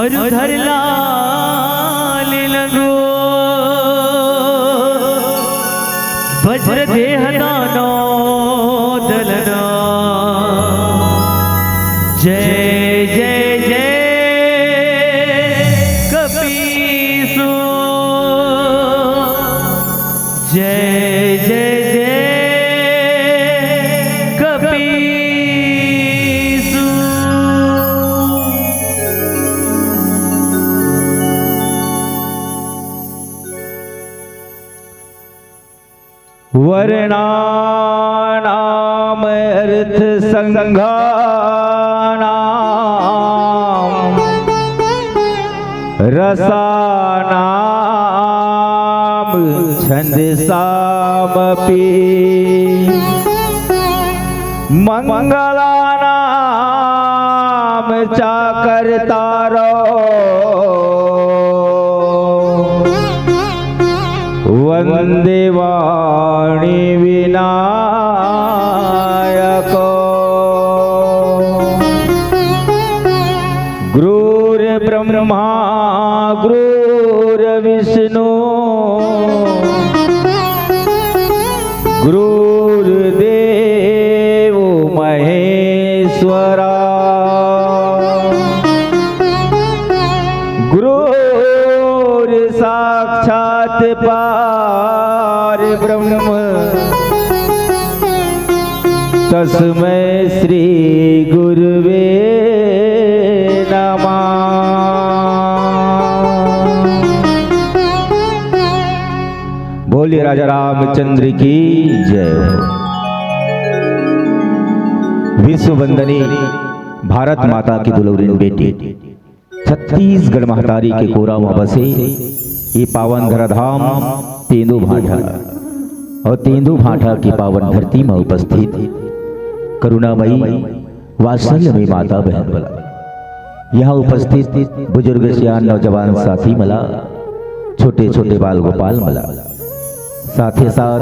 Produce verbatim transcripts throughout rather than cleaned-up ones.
धर लाल लगो, वज्र देह दानो दलना। जय जय जय कपीसु। जय जय जय कपीसु। वर्णानाम अर्थ संघानाम रसानाम छंदसामपि। मंगलानाम चाकर्तारो वंदे वाणी विनायको। गुरुर्ब्रह्मा गुरुर्विष्णु गुरुर्देव महेश्वरा। गुरुर्साक्षात् पार ब्रह्म तस्मै श्री गुरुवे नमः। बोलिए राजा रामचंद्र की जय हो। विश्व वंदनी भारत माता की दुलौरिन बेटी, छत्तीसगढ़ महतारी के कोरा म बसे ये पावन धराधाम तेंदू भाठा अउ तेंदू भाठा के पावन धरती म उपस्थित करुणामयी वात्सल्यमयी माता बहन मन ला, यहाँ उपस्थित बुजुर्ग सियान नौजवान साथी मन ला, छोटे छोटे बाल गोपाल मन ला, साथे साथ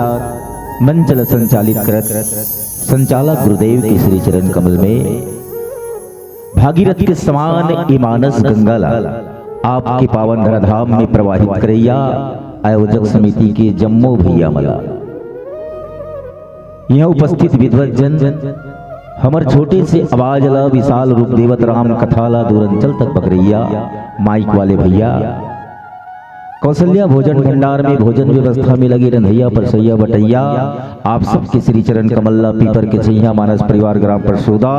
मंच ला संचालित करत संचालक गुरुदेव के श्री चरण कमल में भागीरथ के समान ये मानस गंगा ला आपके पावन धराधाम में प्रवाहित करैया आयोजक समिति के जम्मो भैया मन ला, यहाँ उपस्थित विद्वत जन, हमर छोटे से आवाज ला विशाल रूप देवत राम कथा ला दूर अंचल तक पकड़ैया माइक वाले भैया, कौशल्या भोजन भंडार में भोजन व्यवस्था में लगे रंधैया परसैया बटैया, आप सबके श्री चरण कमल ला पीपर के छैया मानस परिवार ग्राम परसोदा,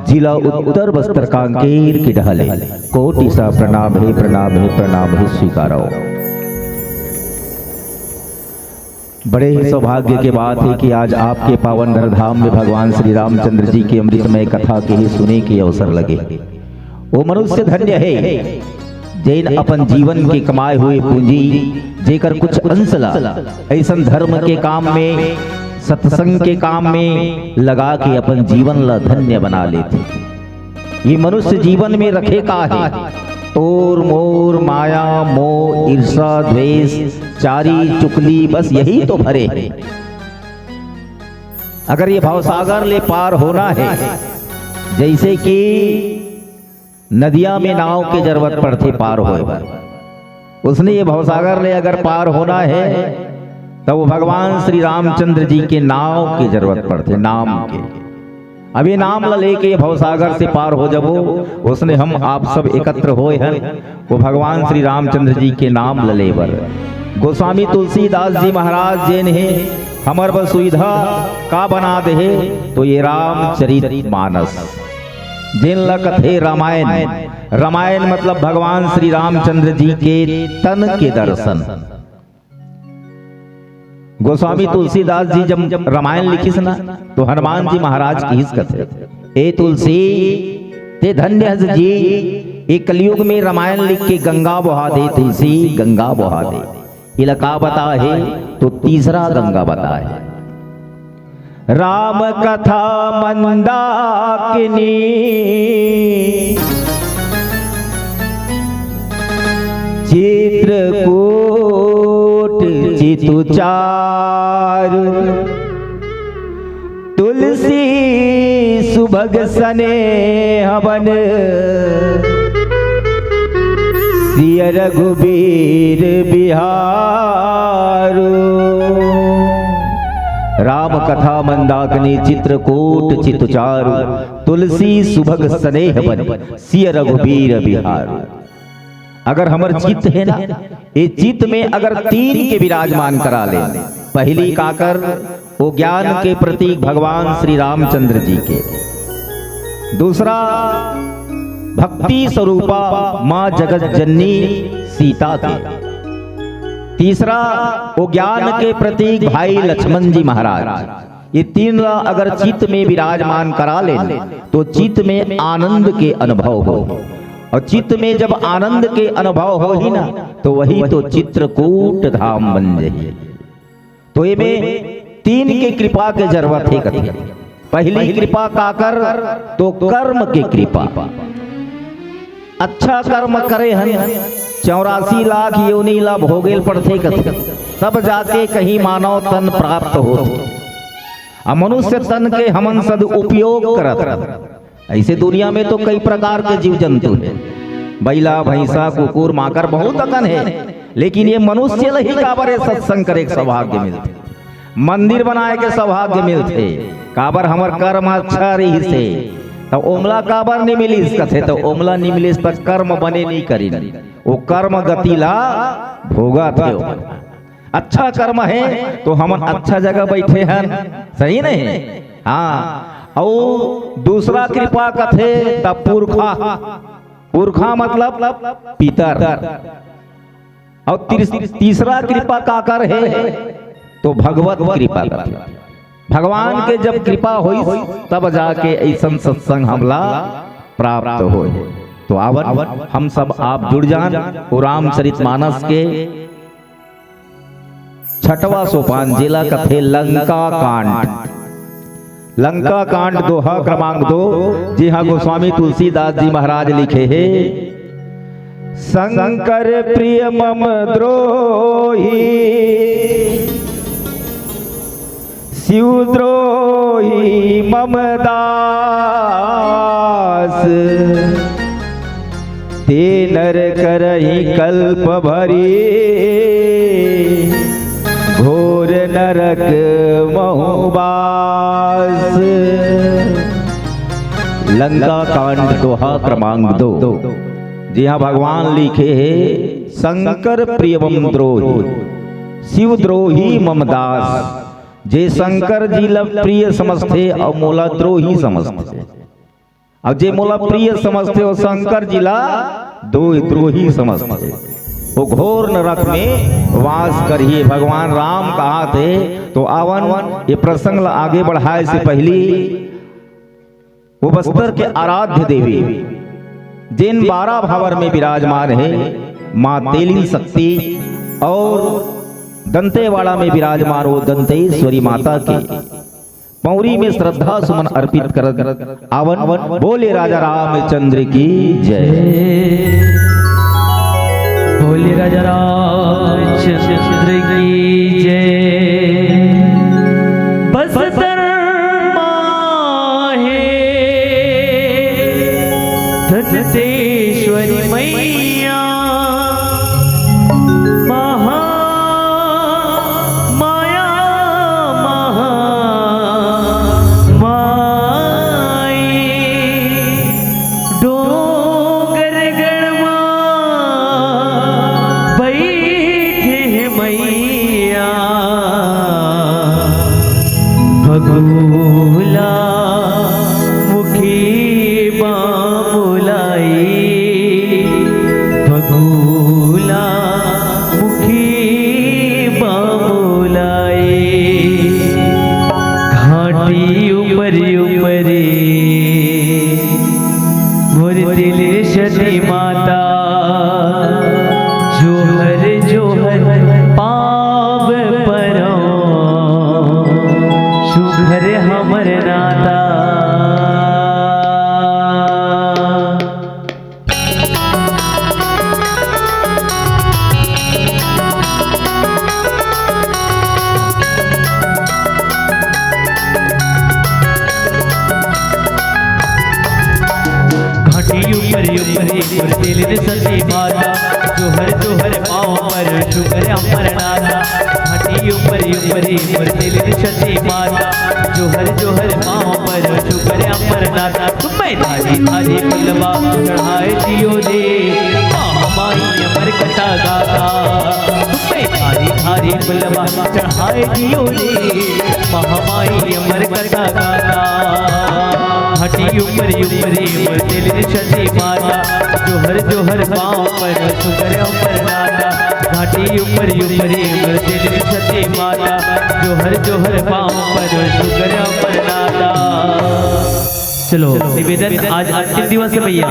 जिला उत्तर बस्तर कांकेर के डहले कोटि सा प्रणाम हे, प्रणाम हे, प्रणाम हे, स्वीकारो। बड़े ही सौभाग्य के बात है कि आज आपके पावन धरधाम में भगवान श्री रामचंद्र जी के अमृतमय कथा के ही सुने के अवसर लगे। वो मनुष्य धन्य है, जेन अपन जीवन के कमाए हुए पूंजी, जेकर कुछ अंश ला ऐसन धर्म के काम में, सत्संग के काम में लगा के अपन जीवन ला धन्य बना लेथे। ये मनुष्य जीवन में रखे का है? तोर मोर, माया मोह, ईर्षा द्वेष, चारी चुगली, बस यही तो भरे हैं। अगर ये भवसागर ले पार होना है, जैसे कि नदिया में नाव के जरूरत पड़थे पार होए बर, उसने ये भवसागर ले अगर पार होना है, तब वो भगवान श्री रामचंद्र जी के नाव के जरूरत पड़थे, नाम के। अब ये नाम ला लेके ये भवसागर से पार हो जाबो, उसने हम आप सब एकत्र होए हन, वो भगवान श्री रामचंद्र जी के नाम ला ले बर। गोस्वामी तुलसीदास जी महाराज जेन हे, हमर बर सुविधा का बना दे हे, तो ये रामचरित मानस, जेन ला कथे रामायण। रामायण मतलब भगवान श्री रामचंद्र जी के तन के दर्शन। गोस्वामी तुलसीदास जी जब रामायण लिखिस ना, तो हनुमान जी महाराज किहिस कथे, "ए तुलसी, ते धन्य हस जी, ए कलयुग में रामायण लिख के गंगा बहा दे तुलसी, गंगा बहा दे।" एला का बता हे? तो तीसरा गंगा बता हे। राम कथा मंदाकिनी, चित्रकूट चितुचार, तुलसी सुभग सनेह वन, सिय रघुबीर बिहारू। राम कथा मंदाकिनी चित्रकूट चित चारू। तुलसी सुभग सनेह बन सिय रघुबीर बिहारू। अगर हमर चित्त हे ना, ये चित्त में अगर तीन के विराजमान करा ले, पहली काकर, वो ज्ञान के प्रतीक भगवान श्री रामचंद्र जी के। दूसरा, भक्ति स्वरूपा माँ जगत जननी सीता के। तीसरा, वो ज्ञान के प्रतीक भाई लक्ष्मण जी महाराज। ये तीन ला अगर चित्त में विराजमान करा ले, तो चित्त में आनंद के अनुभव हो, और चित्त में जब आनंद के अनुभव होही ना, तो वही तो चित्रकूट धाम बन जाही। तो एमे तीन के कृपा के जरूरत हे कथे। पहली कृपा काकर, तो कर्म के कृपा। अच्छा कर्म करे हन, चौरासी लाख योनि ला भोगेल पड़थे कथे, तब जाके कहीं मानव तन प्राप्त होथे। आ मनुष्य तन के हमन सदुपयोग करत हन। ऐसे दुनिया में तो कई प्रकार के जीव जंतु हे, बइला, भैंसा, कुकुर, माकर बहुत अकन हे, लेकिन ये मनुष्य ल ही काबर ये सत्संग करे के सौभाग्य मिलथे, मंदिर बनाए के सौभाग्य मिलथे? काबर हमर कर्म अच्छा रहिस हे, त ओमला काबर नइ मिलिस कथे, त ओमला नइ मिलिस, त कर्म बने नइ करिन, वो कर्म गति ला भोगत हे ओमन। अच्छा कर्म हे तो हमन अच्छा जगह बैठे हन, सही नहीं? हाँ, अउ दूसरा कृपा कथे त पुरखा, पुरखा मतलब पितर। अउ तीस-, तीसरा कृपा काकर हे तो भगवत कृपा कथे। भगवान के जब कृपा होइस तब जाके ऐसन सत्संग हमला प्राप्त होय। तो आवन हम सब आप जुड़ जान वो रामचरित मानस के छठवां सोपान, जेला कथे लंका कांड। लंका कांड दोहा क्रमांक दो, जिहां गोस्वामी तुलसीदास जी महाराज लिखे हे, शंकर प्रिय मम द्रोही, शिव द्रोही मम दास। ते नर करही कल्प भरी, घोर नरक महु बास। लंका कांड दोहा क्रमांक दो, जिहां भगवान लिखे हे, शंकर प्रिय मम द्रोही, शिव द्रोही मम दास। जे शंकर जी ला प्रिय समझथे अउ मोला द्रोही समझथे, अउ जे मोला प्रिय समझथे, वो शंकर जी ला दो द्रोही समझथे, वो घोर नरक में वास करही। भगवान राम कहाथे। तो आवन ये प्रसंग ला आगे बढ़ाए से पहली वो बस्तर के आराध्य देवी, जेन बारा भावर में विराजमान हे, माँ तेलिन शक्ति, अउ दंतेवाड़ा में विराजमान वो दंतेश्वरी माता के पौरी में श्रद्धा सुमन अर्पित करत आवन। बोले राजा रामचंद्र की जय। बोले राजा रामचंद्र की जय। बस्तर माहे दंतेश्वरी मैया, महा माया महा माई, डोंगरगढ़ मा बइठे हे मैया। बगुला मुखी बामुलाई, बगुला मुखी बामुलाई। घाटी ऊपर ऊपरे मोर तिलसती माता, जोहर जोहर पाँव परौं, सुघर हमर नाता। घाटी ऊपर ऊपरे मोर तिलसती माता, जोहर जोहर पाँव पर सुकरे अमरनाथा, घाटी ऊपरी ऊपरी मोर तेल सती माता। जोहर जोहर पाँव पर सुकरे अमरनाथा, तुम्हें धारी धारी फुलवा चढ़ाए दियो रे, महामाई अमर कथा गाथा। तुम्हें धारी धारी फुलवा चढ़ाए दियो रे, महामाई अमर कथा गाथा। घाटी ऊपरी ऊपरी मोर तेल सती माता, जोहर जोहर पाँव पर सुकरे अमरनाथा। घाटी ऊपरी ऊपरी मोर तेल सती माता, जोहर जोहर पाँव पर सुकरे अमरनाथा। चलो, निवेदन, आज अंतिम दिवस है भैया,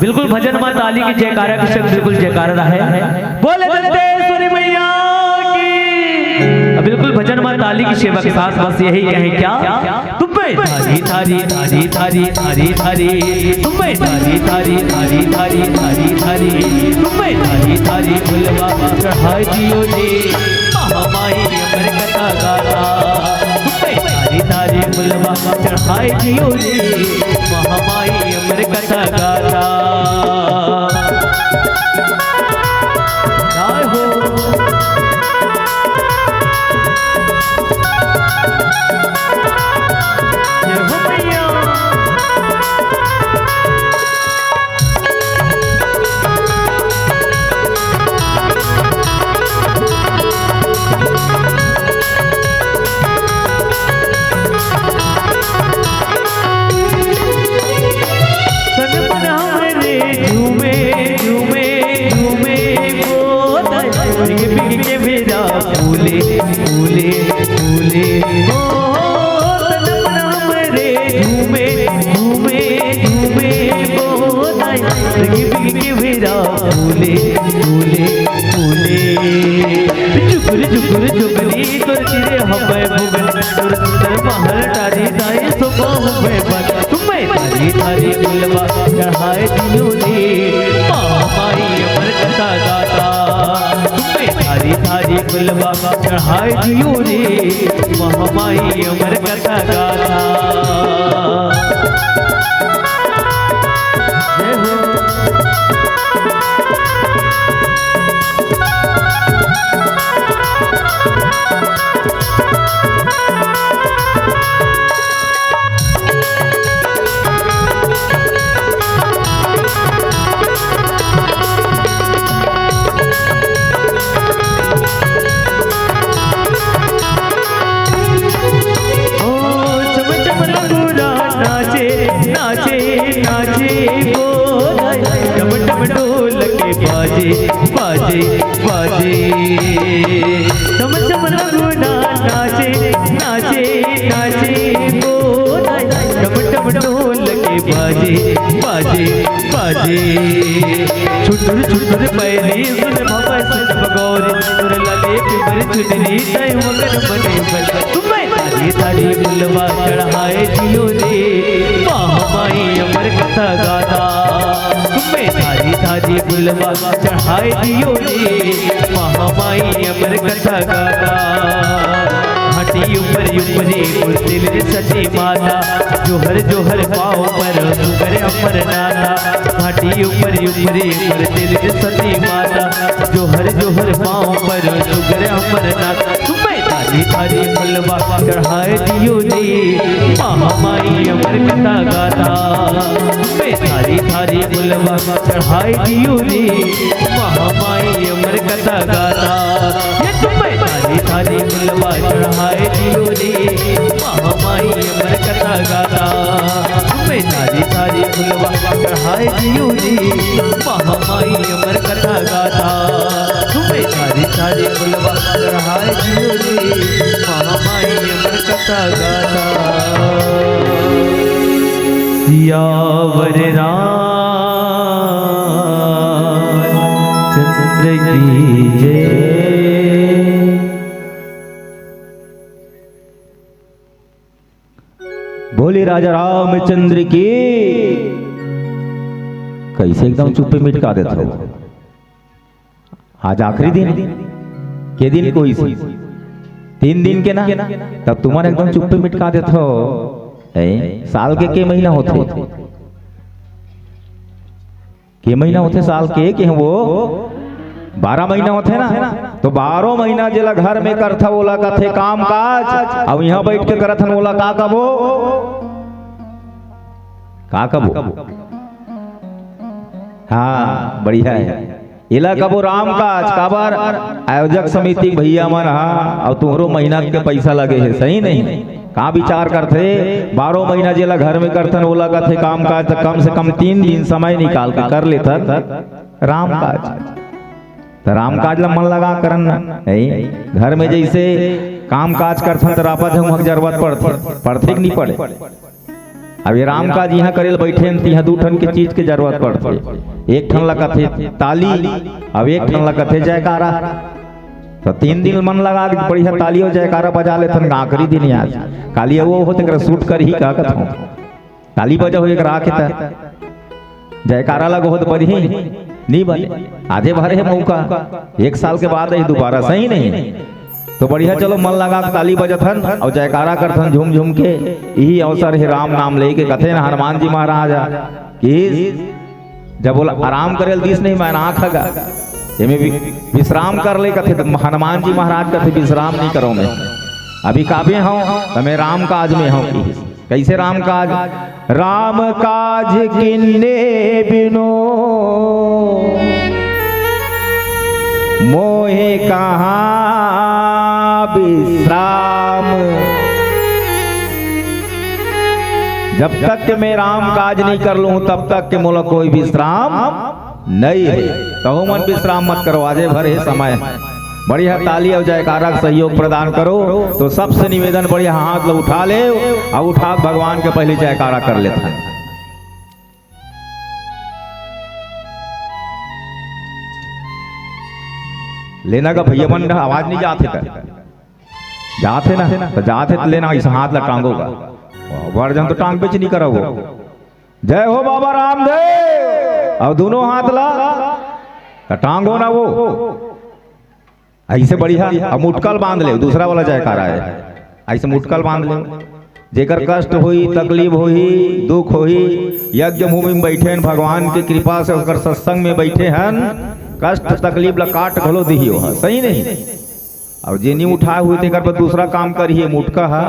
बिल्कुल भजन माँ ताली के जयकारा के संग बिल्कुल जयकारा रहे। बोले दंतेश्वरी मैया की। अब बिल्कुल भजन माँ ताली के सेवा के साथ बस यही कहें क्या, तुम्हें धारी धारी धारी धारी धारी धारी, तुम्हें धारी धारी धारी धारी धारी धारी, तुम्हें धारी धारी फुलवा चढ़ाए दियो जी, महामाई अमर कथा गाथा। तुम्हें धारी धारी फुलवा चढ़ाए दियो जी, महामाई अमर कथा गाथा। जय हो। जय हो मैया। तन मन हमरे झूमे, झूमे, झूमे गोदन। बिग बिग के बेरा फूले, फूले, फूले। ओ तन मन हमरे झूमे, झूमे, झूमे गोदन। बिग बिग के बेरा फूले, फूले, फूले। झुकुर झुकुर झुकनी तोर चिरे हबै भुवन। तोर सुंदर महल टारी दाई सोबा हबै बन। तुम्हें धारी धारी फुलवा चढ़ाए दियो रे, महामाई अमर कथा गाथा। तुम्हें धारी धारी फुलवा चढ़ाए दियो रे, महामाई अमर कथा गाथा। जय हो। ओ चम चम रघुरा नाचे, नाचे, नाचे गोरा, डम डम ढोल के बाजे, बाजे, बाजे। चम चम रघुरा नाचे, नाचे, नाचे गोरा, डम डम ढोल के बाजे, बाजे, बाजे। छुटुर छुटुर पैली सुन भवा सुन गौरी, सुन लले पिपर चुनरी तय मगन बने बन। तुम्हें धारी धारी फुलवा चढ़ाए दियो रे, महामाई अमर कथा गाथा। तुम्हें धारी धारी फुलवा चढ़ाए दियो रे, महामाई अमर कथा गाथा। घाटी ऊपरी ऊपरी मोर तेल सती माता, जोहर जोहर पाँव पर सुकरे अमरनाथा। घाटी ऊपरी ऊपरी मोर तेल सती माता, जोहर जोहर पाँव पर सुकरे अमरनाथा। तुम्हें धारी धारी फुलवा चढ़ाए दियो जी, महामाई अमर कथा गाथा। तुम्हें धारी धारी फुलवा चढ़ाए दियो जी, महामाई अमर कथा गाथा। ये तुम्हें धारी धारी फुलवा चढ़ाए दियो जी, महामाई अमर कथा गाथा। तुम्हें धारी धारी फुलवा चढ़ाए दियो जी, महामाई अमर कथा गाथा। तुम्हें धारी धारी फुलवा चढ़ाए दियो जी, महामाई अमर कथा गाथा। सियावर रामचंद्र की जय। बोले राजा रामचंद्र की। कैसे एकदम चुप्पे मिटका देत हो? आज आखिरी दिन, के दिन कोई से? तीन दिन के ना, तब तुम्हारे एकदम चुप्पे मिटका देत हो। ए, साल के के महीना होथे? के महीना होथे साल के, के वो? बारह महीना होथे ना, तो बारह महीना जेला घर में करथव, ओला कथे काम काज। अब यहाँ बैठ के करत हन, ओला का कबो, का कबो? हाँ, बढ़िया है। एला कबो राम काज, काबर? आयोजक समिति के भैया मन हा, अउ तुहरो मेहनत के पैसा लगे हे, सही नहीं? का विचार करथे? बारह महीना जेला घर में करथन, ओला कथे काम काज, त कम से कम तीन दिन समय निकाल के कर लेथन राम काज। त राम काज ला मन लगा करन ना, नहीं? घर में जैसे काम काज करथन, त रापा झउहा के जरूरत पड़थे, पड़थे कि नहीं पड़े? अब ये राम काज इहाँ करे ल बइठे हन, त इहाँ दू ठन के चीज के जरूरत पड़थे। एक ठन ला कथे ताली, अब एक ठन ला कथे जयकारा। त तीन दिन मन लगा के बढ़िया ताली अउ जयकारा बजा लेथन, आखिरी दिन आज। काली अउ वो हो तेकरा सूट करही का कथों। ताली बजा हो एक राखे त जयकारा लगो हो त बजही, नी बजे। आजे भरे हे मौका, एक साल के बाद ही दोबारा, सही नहीं? तो बढ़िया, चलो मन लगा के ताली बजत हन अउ जयकारा करत हन झूम झूम के। यही अवसर हे राम नाम लेके, कथे न हनुमान जी महाराज कि जब बोला आराम करे ल दिस नहीं, मैं आँख लगा, एमे वि-, विश्राम कर ले कथे, त हनुमान जी महाराज कथे विश्राम नहीं करो मैं, अभी काबे हूँ, त मैं राम काज में हूँ। कैसे राम काज? राम काज किन्ने बिनो मोहे कहाँ विश्राम। जब तक के मैं राम काज नहीं कर लूँ, तब तक के मोला कोई विश्राम नहीं है। तहु मन विश्राम मत करो, आजे भर हे समय। बढ़िया ताली अउ जयकारा के सहयोग प्रदान करो। तो सबसे निवेदन, बढ़िया हाथ ला उठा ले अउ उठा के भगवान के पहले जयकारा कर लेथन। लेना का भैया मन, आवाज नहीं जात हे का? जात हे ना, त जात हे त लेना, इस हाथ ला टांगो गा। बड़ जन तो टांग बेच नहीं करो। जय हो बाबा रामदेव। अउ दोनों हाथ ला त टांगो ना वो। ऐसे बढ़िया, अब मुटकल बांध ले, दूसरा वाला जयकारा हे। ऐसे मुटकल बांध ले। जेकर कष्ट होई, तकलीफ होई, दुख होई, यज्ञ भूमि में बैठे हन, भगवान के कृपा से ओकर सत्संग में बैठे हन, कष्ट तकलीफ ला काट घलो दिही ओहा, सही नहीं? अउ जे नहीं उठाए हुए तेकर बर दूसरा काम करिही, मुटका हा,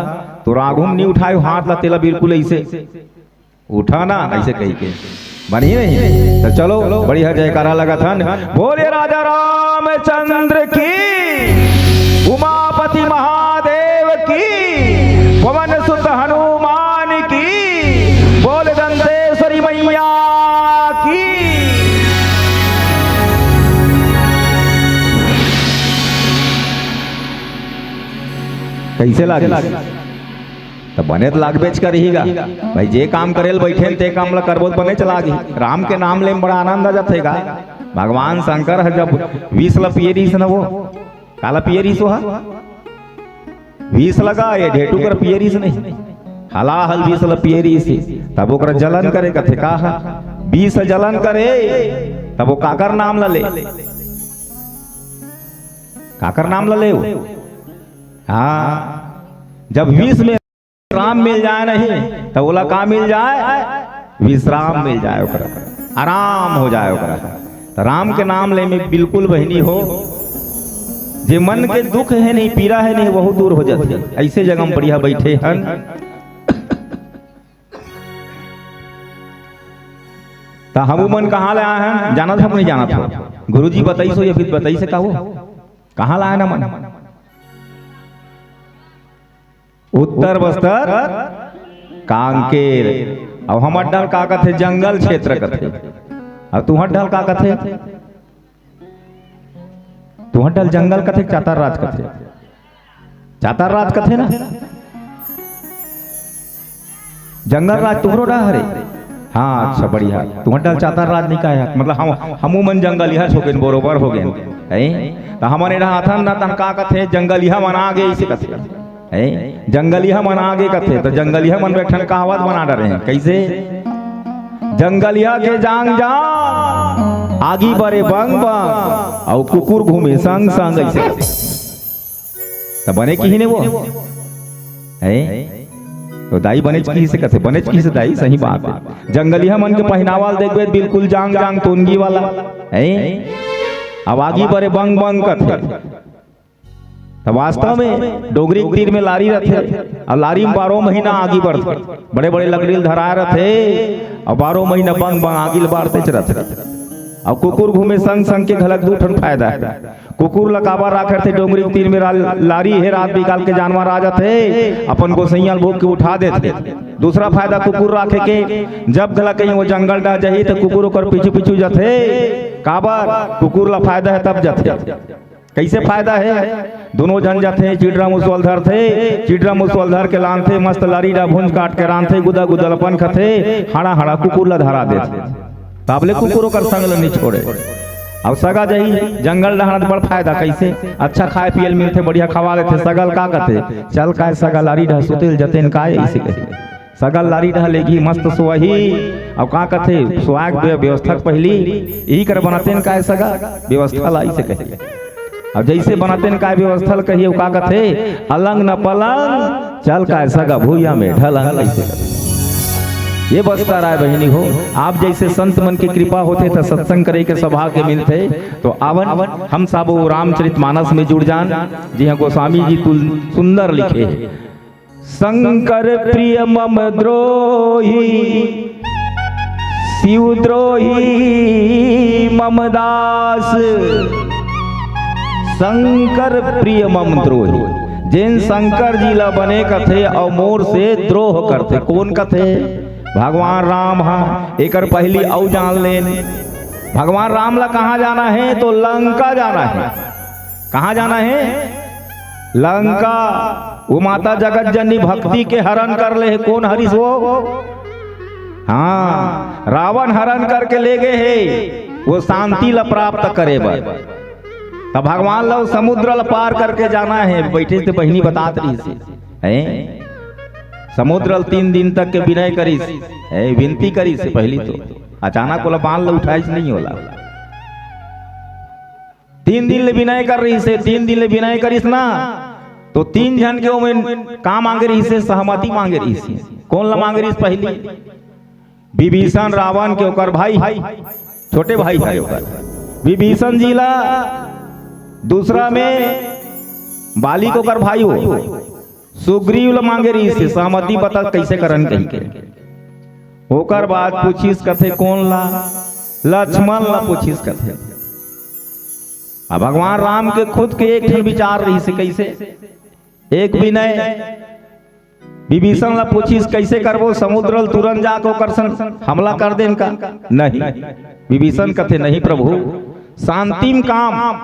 तो राघुम नहीं उठाए हाथ ला, तेला बिल्कुल ऐसे उठा ना, ऐसे कही के। बनी नहीं? तो चलो, बढ़िया जयकारा लगाथन। बोले राजा रामचंद्र की, उमापति महादेव की, पवन सुत हनुमान की, बोल दंतेश्वरी मैया की। कैसे लागे? त बने त लागबेच करही गा। भाई, जे काम करे ल बइठे न, ते काम ल करबो त बनेच लागही। राम के नाम ले म बड़ा आनंद आ जाथे गा। भगवान शंकर ह जब विष ल पिए रिहिस न वो, काला पिए रिहिस वो ह? विष लगा ये ढेटू कर पिए रिहिस नहीं। हलाहल विष ल पिए रिहिस। तब ओकरा जलन करे कथे का ह? विष जलन करे, तब वो काकर नाम ल ले? काकर नाम ल ले वो? हाँ, जब विष में राम मिल जाए नहीं, त ओला का मिल जाए? विश्राम मिल जाए ओकरा, आराम हो जाए ओकरा। त राम के नाम ले में बिल्कुल बहिनी हो, जे मन के दुख हे नहीं, पीरा हे नहीं, वहू दूर हो जाथे। ऐसे जगह में बढ़िया बैठे हन। त हमू मन कहाँ ले आए हन, जानत हो कि नहीं जानत हो? गुरुजी बताइस हो या फिर बताइस हे का वो? कहाँ ले आए हन हमन? उत्तर बस्तर कांकेर। अउ हमर डहर का कथे? जंगल क्षेत्र कथे। अउ तुहर डहर का कथे? तुहर डहर जंगल कथे, चातर राज कथे? चातर राज कथे ना? जंगल राज तुहरो डहर हरे? हाँ, अच्छा, बढ़िया। तुहर डहर चातर राज नहीं कहे, मतलब हम, हमू मन जंगलिहा हो गेन, बरोबर हो गेन, हैं? त हमन एड़ा आथन ना, तहन का कथे? जंगलिहा मन आ गे, इसे कथे। हैं? जंगलिहा मन आ गे कथे, त जंगलिहा मन एक ठन कहावत बना डरे हैं। कैसे? जंगलिहा के जांग जांग, आगी बरे बंग बंग, अउ कुकुर घूमे संग संग, ऐसे कथे। त बने किहिन वो? हैं? तो दाई बनेच किहिस हे कथे, बनेच किहिस हे दाई, सही बात हे। जंगलिहा मन के पहिनावा ल देखबे, बिल्कुल जांग जांग तोनगी वाला, हैं? अब आगी बरे बंग बंग कथे। त वास्तव में डोंगरी के तीर में लारी रथे, अउ लारी में बारह महीना आगी बरथे, बड़े-बड़े लकड़ी ल धराए रथे, अउ बारह महीना बंग बंग आगी ल बारतेच रथे। अउ कुकुर घूमे संग संग के घलक दू ठन फायदा हे। कुकुर ल काबर राखथे डोंगरी के तीर में रा-, लारी हे, रात बिकाल के जानवर आ जाथे, अपन गोसइया ल भोंक के उठा देथे। दूसरा फायदा कुकुर राखे के, जब घलक कहीं वो जंगल डहर जाही त कुकुर ओकर पीछू पीछू जाथे। काबर? कुकुर ल फायदा हे तब जाथे। कइसे फायदा हे? दूनों झन जाथे, चिड़रा मुसवा ल धरथे, चिड़रा मुसवा ल धर के लानथे, मस्त लारी डहर भूंज काट के रांधथे, गुदा गुदा ल अपन खथे, हड़ा हड़ा कुकुर ल धरा देथे। तब ले कुकुर ओकर संग ल नइ छोड़े। अब सगा जाही जंगल डहर त बड़ फायदा, कइसे? अच्छा खाए पिए ल मिलथे, बढ़िया खवा लेथे, सगा ल का कथे, "चल काय सगा लारी डहर सुते ल जतेन काय?" अइसे कही। सगा ल लारी डहर लेगही, मस्त सोवही। अउ का कथे, सोवाए के व्य-, व्यवस्था के पहिली इही कर बनातेन काय सगा, व्यवस्था ला अइसे कही। अब जइसे बनातेन काय व्यवस्था ल कही, अउ का कथे, "अलंग न पलंग, चल काय सगा भुइयां में ढलंग," अइसे कथे। ये बस्तर आय बहिनी हो, आप जइसे संत मन के कृपा होथे त सत्संग करे के सौभाग्य मिलथे। तो आवन हम सबो रामचरित मानस में जुड़ जान, जिहां गोस्वामी जी तुल सुंदर लिखे हे। शंकर प्रिय मम द्रोही, शिव द्रोही मम दास। शंकर प्रिय मम द्रोही, जेन शंकर जी ला बने कथे अउ मोर से द्रोह करथे। कोन कथे? भगवान राम हा। एकर पहिली अउ जान लेन, भगवान राम ला कहाँ जाना हे? तो लंका जाना हे। कहाँ जाना हे? लंका। वो माता जगत जननी भक्ति के हरण कर ले हे। कोन हरिस वो? हाँ, रावण हरण करके ले गे हे, वो शांति ला प्राप्त करे बर। तब भगवान ला वो समुद्र ला पार करके जाना हे। बैठे से बहिनी बतात रहिस हे, हैं? समुद्र ला तीन दिन तक के विनय करिस, हैं? विनती करिस हे। पहिली तो अचानक ओला बाण ला उठाइस नहीं ओला। तीन दिन ले विनय कर रहिस हे, तीन दिन ले विनय करिस ना, तो तीन झन के ओमे का मांगे रहिस हे? सहमति मांगे रहिस हे। कोन ला मांगे रहिस पहिली? विभीषण रावण के ओकर भाई, छोटे भाई हरे ओकर, विभीषण जी ला। दूसरा में बाली के ओकर भाई हो, सुग्रीव ल मांगे रहिस हे, सहमति बता कइसे करन कहिके। ओकर बाद पूछिस कथे कोन ला? लक्ष्मण ला पूछिस कथे। अब भगवान राम के खुद के एक ठन विचार रहिस हे, कइसे? एक विनय विभीषण ला पूछिस, "कइसे करबो? समुद्र ल तुरंत जाके ओकर संग हमला कर देन का?" नहीं, विभीषण कथे, "नहीं प्रभु, शांतिम काम,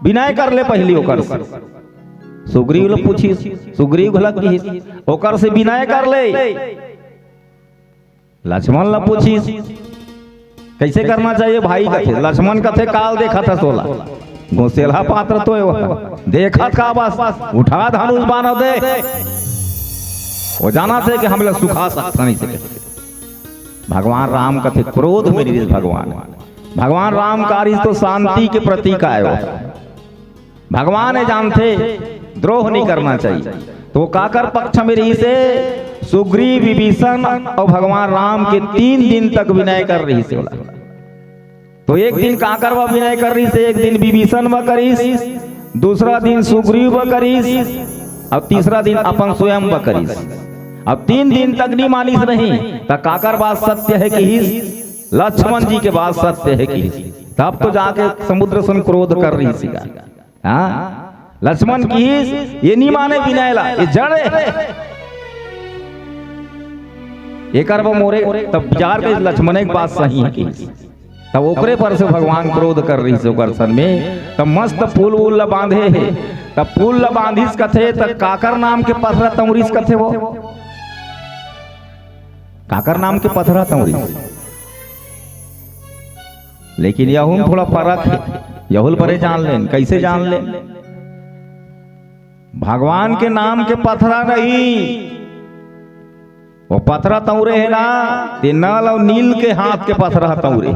विनय कर ले पहिली ओकर से।" सुग्रीव ल पूछिस, सुग्रीव घलक किहिस, "ओकर से विनय कर ले।" लक्ष्मण ला पूछिस, "कइसे करना चाहिए भाई?" कथे। लक्ष्मण कथे, "काल देखत हस ओला, गोसेलहा पात्र तो हे वो, देखत का बस, उठा धनुष बाण दे, वो जानथे कि हमला सुखा सकथन," अइसे कथे। भगवान राम कथे, क्रोध में रहिस भगवान। भगवान राम का रहिस तो शांति के प्रतीक आय वो। भगवान हे जानथे, द्रोह नहीं करना चाहिए। तो काकर पक्ष में रहिस हे? सुग्रीव, विभीषण अउ भगवान राम के तीन दिन तक विनय कर रहिस हे ओला। तो एक दिन काकर बर विनय कर रहिस हे, एक दिन विभीषण बर करिस, दूसरा दिन सुग्रीव बर करिस, अउ तीसरा दिन अपन स्वयं बर करिस। अब तीन दिन तक नहीं मानिस नहीं, त काकर बात सत्य हे किहिस? लक्ष्मण जी के बात सत्य हे किहिस। तब तो जाके समुद्र सन क्रोध कर रहिस हे। हाँ, लक्ष्मण किहिस, "ये नहीं माने विनय ला, ये जड़ हे।" एकर बर मोरे, तब विचार के लक्ष्मण के बात सही हे किहिस। तब ओकरे पर से भगवान क्रोध कर रहिस हे ओकर सन में, तब मस्त फूल वूल ला बांधे हे। तब फूल ला बांधिस कथे, तब काकर नाम के पथरा तंवरिस कथे वो? काकर नाम के पथरा तंवरिस? लेकिन यहून थोड़ा फरक हे, यहूल बरे जान लेन। कइसे जान लेन? भगवान के नाम के पथरा नहीं, वो पथरा तंवरे हे ना, ते नल अउ नील के हाथ के पथरा तंवरे।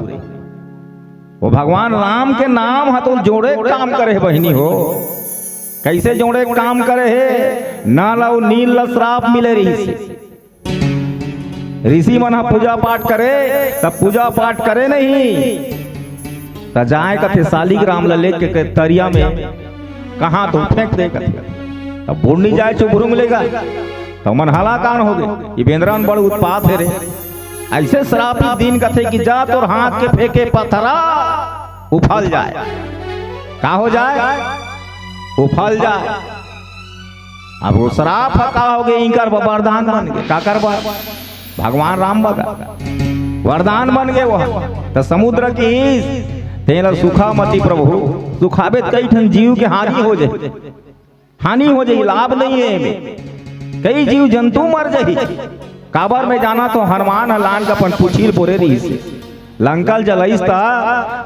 वो भगवान राम के नाम ह तो जोड़े काम करे हे बहिनी हो। कइसे जोड़े काम करे हे? नल अउ नील ला श्राप मिले रहिस हे। ऋषि मन ह पूजा पाठ करे, तब पूजा पाठ करे नहीं, त जाए कथे सालिग्राम ल लेके के तरिया में कहाँ तो फेंक दे कथे। तब बूढ़ नहीं जाए चुभरुंग लेगा, त मन हलाकान हो गे। ये बेंदरा मन बड़ उत्पात हे रे। अइसे श्रापित दिन कथे कि जा तोर हाथ के फेंके पथरा उफल जाए। का हो जाए? उफल जाए। अब वो श्राप ह का हो गे, इंकर बर वरदान बन गे। काकर बर? भगवान राम बर वरदान बन गे वो। त समुद्र कहिस, तेला सुखा मति प्रभु, सुखाबे त कई ठन जीव के हानि हो जाही, हानि हो जाही, लाभ नहीं हे एमे, कई जीव जंतु मर जाही। काबर मैं जानत हों, हनुमान ह लान के अपन पूछी ल बोरे रहिस, लंका ल जलाइस त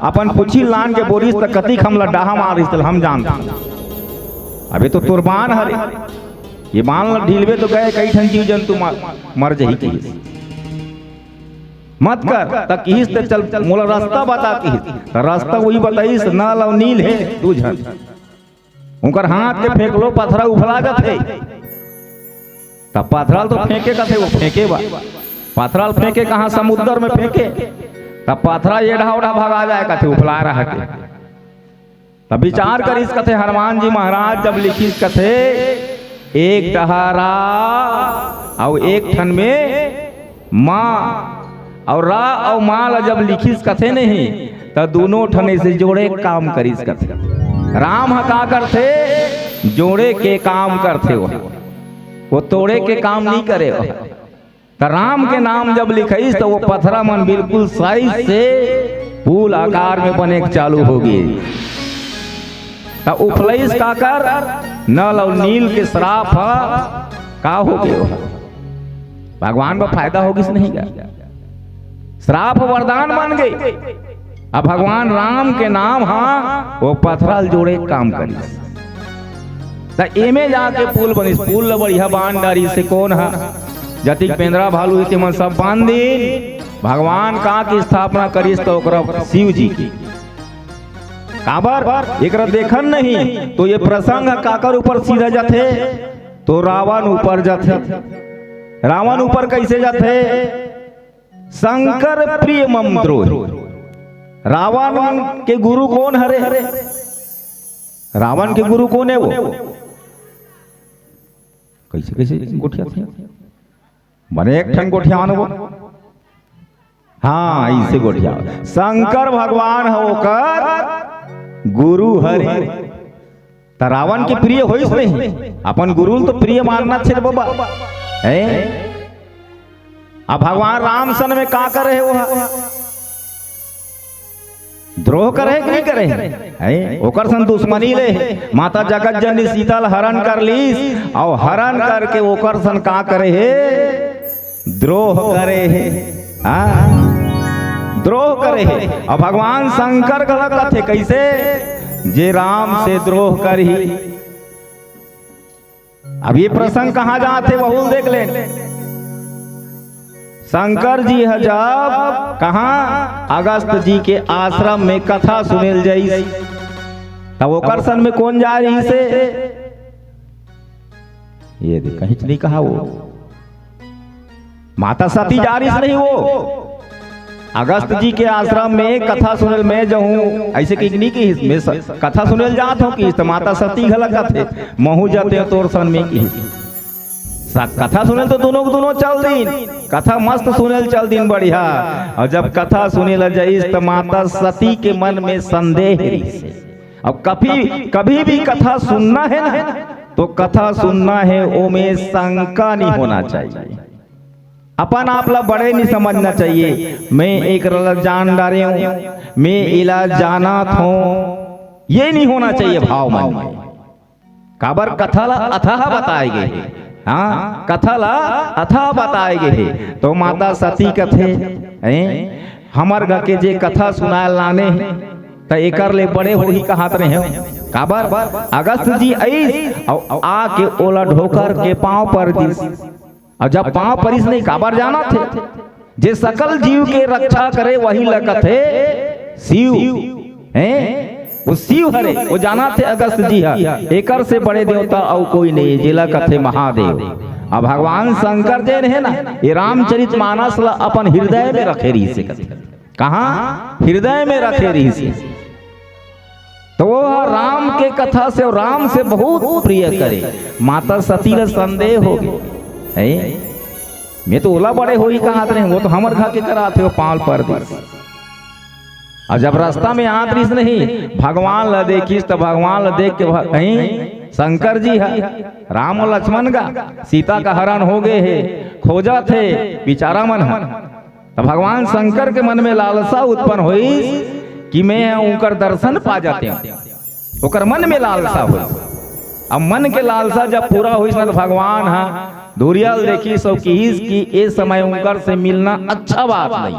अपन पूछी ल लान के बोरिस त कतिक हमला डाहा मारिस त हम जानथन। अबे तो तोर बान हरे, ये बान ल ढीलबे तो गए कई ठन जीव जंतु मर, मर जाही कहिस। मत कर, त कहिस त चल मोला रस्ता बता कहिस। त रस्ता वही बताइस, नल अउ नील हे दू झन। उंकर हाथ के फेंकलो पथरा उफला जाथे। त पथरा ल तो फेंके कथे, वो फेंके बा। पथरा ल फेंके कहाँ, समुद्र में फेंके। त पथरा एढ़ा ओढ़ा भगा जाए कथे, उफला रहा के। त विचार करिस कथे हनुमान जी महाराज, जब लिखिस कथे एक डहर रा अउ एक ठन में माँ, अउ रा अउ माँ ला जब लिखिस कथे नहीं, त दूनों ठन से जोड़े के काम करिस कथे। राम ह का करथे? जोड़े के काम करथे। वो, वो तोड़े के काम नहीं करे। वो त राम के नाम जब लिखाइस त वो पथरा मन बिल्कुल साइज से फूल आकार में बने के चालू हो गे। त उफलइस काकर? नल अउ नील के श्राप ह का हो गे? भगवान को फायदा हो गिस नहीं का? श्राप वरदान बन गे। अब भगवान राम के नाम ह वो पथरा ल जोड़े के काम करिस। त एमे जाके पुल बनिस। पुल ल बढ़िया बांध डारिस हे कोन ह? जतिक बेंदरा भालू हे तेमन सब बांध दिन। भगवान का की स्थापना करिस त ओकरा शिव जी की। काबर? एकरा देखन नहीं तो ये प्रसंग ह काकर ऊपर सीधा जाथे? तो रावण ऊपर जाथे। रावण ऊपर कैसे जाथे? शंकर प्रिय मम द्रोही। रावण के गुरु कोन हरे? रावण के गुरु कोन हे वो? कैसे, कैसे गोठियाथे? बने एक ठन गोठियान वो। हाँ, ऐसे गोठिया। शंकर भगवान ह ओकर गुरु हरे। त रावण के प्रिय होइस नहीं? अपन गुरु ल तो प्रिय मानना चाहिए बाबा। हैं? अब भगवान राम सन में का करे हे वो? द्रोह करे हे कि नहीं करे हे? हैं? ओकर सन दुश्मनी ले हे। माता जगत जननी सीता ल हरण कर लीस, अउ हरण करके ओकर सन का करे हे? द्रोह करे हे। हाँ, द्रोह करे हे। अउ भगवान शंकर घला कथे, कैसे? जे राम से द्रोह करही। अब ये प्रसंग कहाँ जात हे, वहू ल देख ले। शंकर जी ह जब कहाँ अगस्त जी के आश्रम में कथा सुने ल जाइस, तब ओकर सन में कोन जा रहिस हे? ये देख, कहीं नहीं कहा वो। माता सती जा रहिस नहीं वो। अगस्त जी के आश्रम में कथा सुने ल मैं जाहूं, ऐसे कहिके नहीं कहिस, मैं स-, कथा सुने ल जात हों कहिस, त माता सती घला कथे, महूं जातेंव तोर सन में कहिस। स-, कथा सुने ल तो दूनों के दूनों चल दिन, कथा मस्त सुने ल चल दिन बढ़िया। अउ जब कथा सुने ल जाइस त माता सती के मन में संदेह रहिस। अब कभी, कभी भी कथा सुनना हे ना, तो कथा सुनना हे, ओमे शंका नहीं होना चाहिए। अपन आप ला बड़े नहीं समझना चाहिए। मैं एकरा ला जान डारे हों, मैं एला जानत हों, ये नहीं होना चाहिए भाव मन में। काबर कथा ला अथाह बताए गे हे। हाँ, कथा ला अथाह बताए गे हे। तो माता सती कथे, हैं, हमर घर के जे कथा सुनाए लाने हे, त एकर ले बड़े होही कहत रहे हो। काबर? अगस्त जी आइस अउ आके ओला ढोकर के पांव पर दिस। अउ जब पांव परिस नहीं, काबर जानत हे? जे सकल जीव के रक्षा करे, वही ल कथे शिव। हैं? वो शिव हरे, वो जानत हे अगस्त जी ह, एकर से बड़े देवता अउ कोई नहीं, जेला कथे महादेव। अब भगवान शंकर जेन हे ना, ये रामचरित मानस ला अपन हृदय में रखे रहिस हे कथे। कहाँ? हृदय में रखे रहिस हे। तो वो ह राम के कथा से अउ राम से बहुत प्रिय करे। माता सती ल संदेह हो गे, "हैं? मैं तो ओला बड़े होही कहत रहेंव, वो तो हमर घर के करात हे, वो पाँव ल पर दिस।" अउ जब रास्ता में आत रहिस नहीं, भगवान ल देखिस, त भगवान ल देख के भ-, कहीं शंकर जी ह, राम अउ लक्ष्मण गा, सीता का हरण हो गे हे, खोजत हे बिचारा मन ह। त भगवान शंकर के मन में लालसा उत्पन्न होइस कि मैं उनकर दर्शन पा जातेंव। ओकर मन में लालसा होइस। अब मन के लालसा जब पूरा होइस ना, त भगवान ह धुरिया ल देखिस अउ किहिस कि ए समय उनकर से मिलना अच्छा बात नहीं।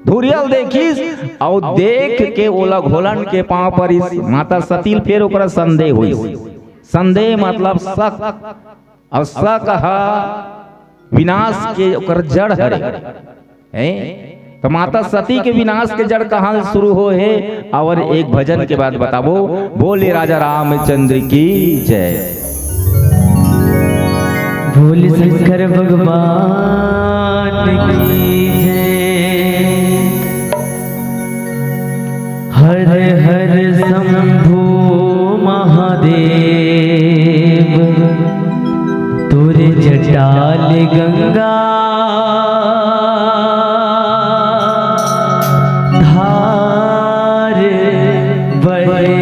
धुरिया ल देखिस अउ देख के ओला घोलन के पाँव परिस। माता सती ल फेर ओकरा संदेह होइस। संदेह मतलब शक। अउ शक ह विनाश के ओकर जड़ हरे। हैं? त माता सती के विनाश के जड़ कहाँ ले शुरू होहे? अउ एक भजन के बाद बताबो। बोले राजा रामचंद्र की जय। बोले शंकर भगवान की जय। हर हर शंभू महादेव, तोर जटा ले गंगा धार बहे।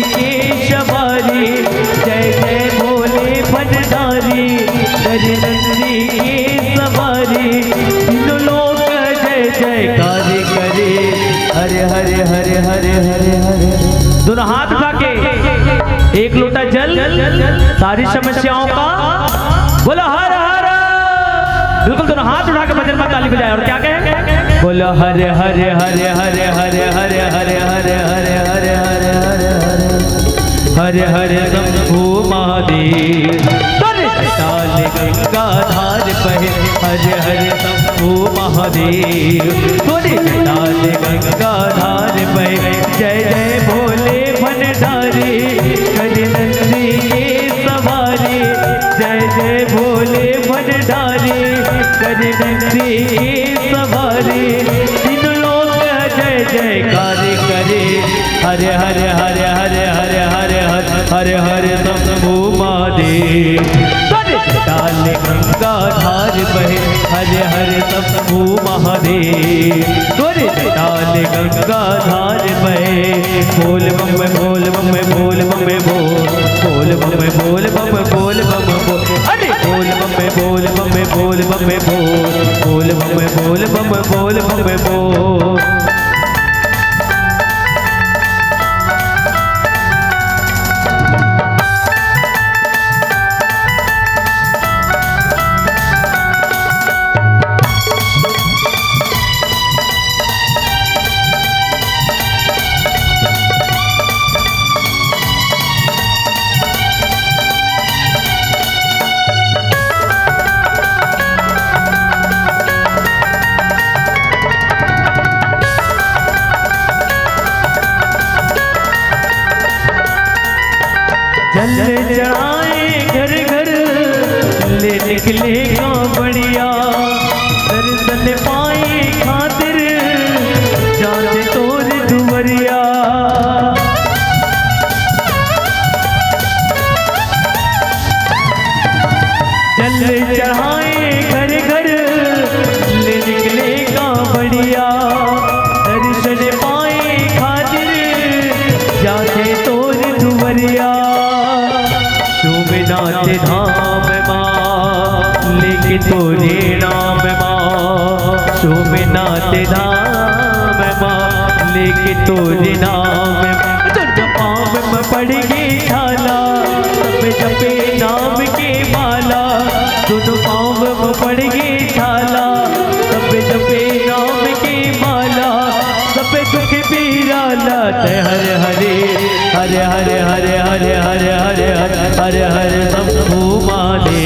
के सवारी, जय जय भोले भंडारी, गज नंदी के सवारी, तीनों लोक जय जयकार करे। हरे हरे हरे हरे हरे हरे। दोनों हाथ उठा के एक लोटा जल, सारी समस्याओं का बोलो हर हर। बिल्कुल दोनों हाथ उठा के भजन में ताली बजाए और क्या कहें? बोलो हरे हरे हरे हरे हरे हरे हरे हरे हरे हरे हरे हरे हरे हरे हरे हरे हरे शंभू महादेव। हरे ताल गंगा धार बहे। हरे हरे शंभू महादेव। हरे ताल गंगा धार बहे। जय जय भोले भंडारी, गज नंदी के सवारी। जय जय भोले भंडारी, गज नंदी के सवारी। तीनों लोक जय जयकार करे। हरे हरे हरे हरे हरे हरे हरे हरे हरे शंभू महादेव। हरे ताल गंगा धार बहे। हरे हरे शंभू महादेव। हरे ताल गंगा धार बहे। बोल बम बोल बम बोल बम बोल। बोल बम बोल बम बोल बम बोल। अरे बोल बम बोल बम बोल बम बोल। बोल बम बोल बम बोल बम बोल। जल चढ़ाए घर घर, ले निकले कांवड़िया, दर्शन पाए खातिर जाते तोर दुवरिया। जल चढ़ाए घर घर, ले निकले कांवड़िया, दर्शन पाए खातिर जाते तोर दुवरिया। सोमनाथ धाम माँ, लेके तोरे नाम माँ। सोमनाथ धाम माँ, लेके तोरे नाम माँ। जब पाँव में पड़ गई छाला, तब जपे नाम के माला। दोनों पाँव में पड़ गई छाला, तब जपे नाम के माला। सब दुख पीरा लाते। हरे हरे हरे हरे शंभू माने।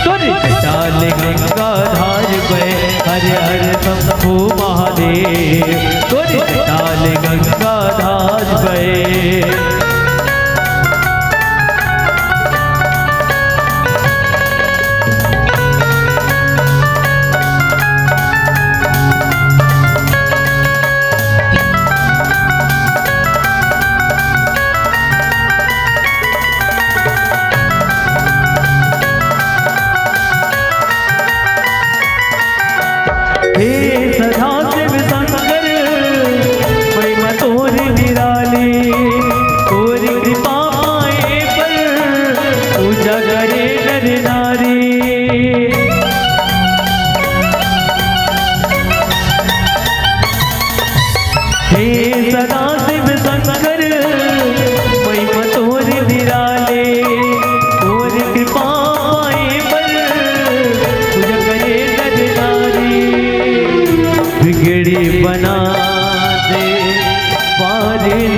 तोरे जटा ले गंगा धार बहे। हरे हरे शंभू महादेव। तोरे जटा ले गंगा धार बहे।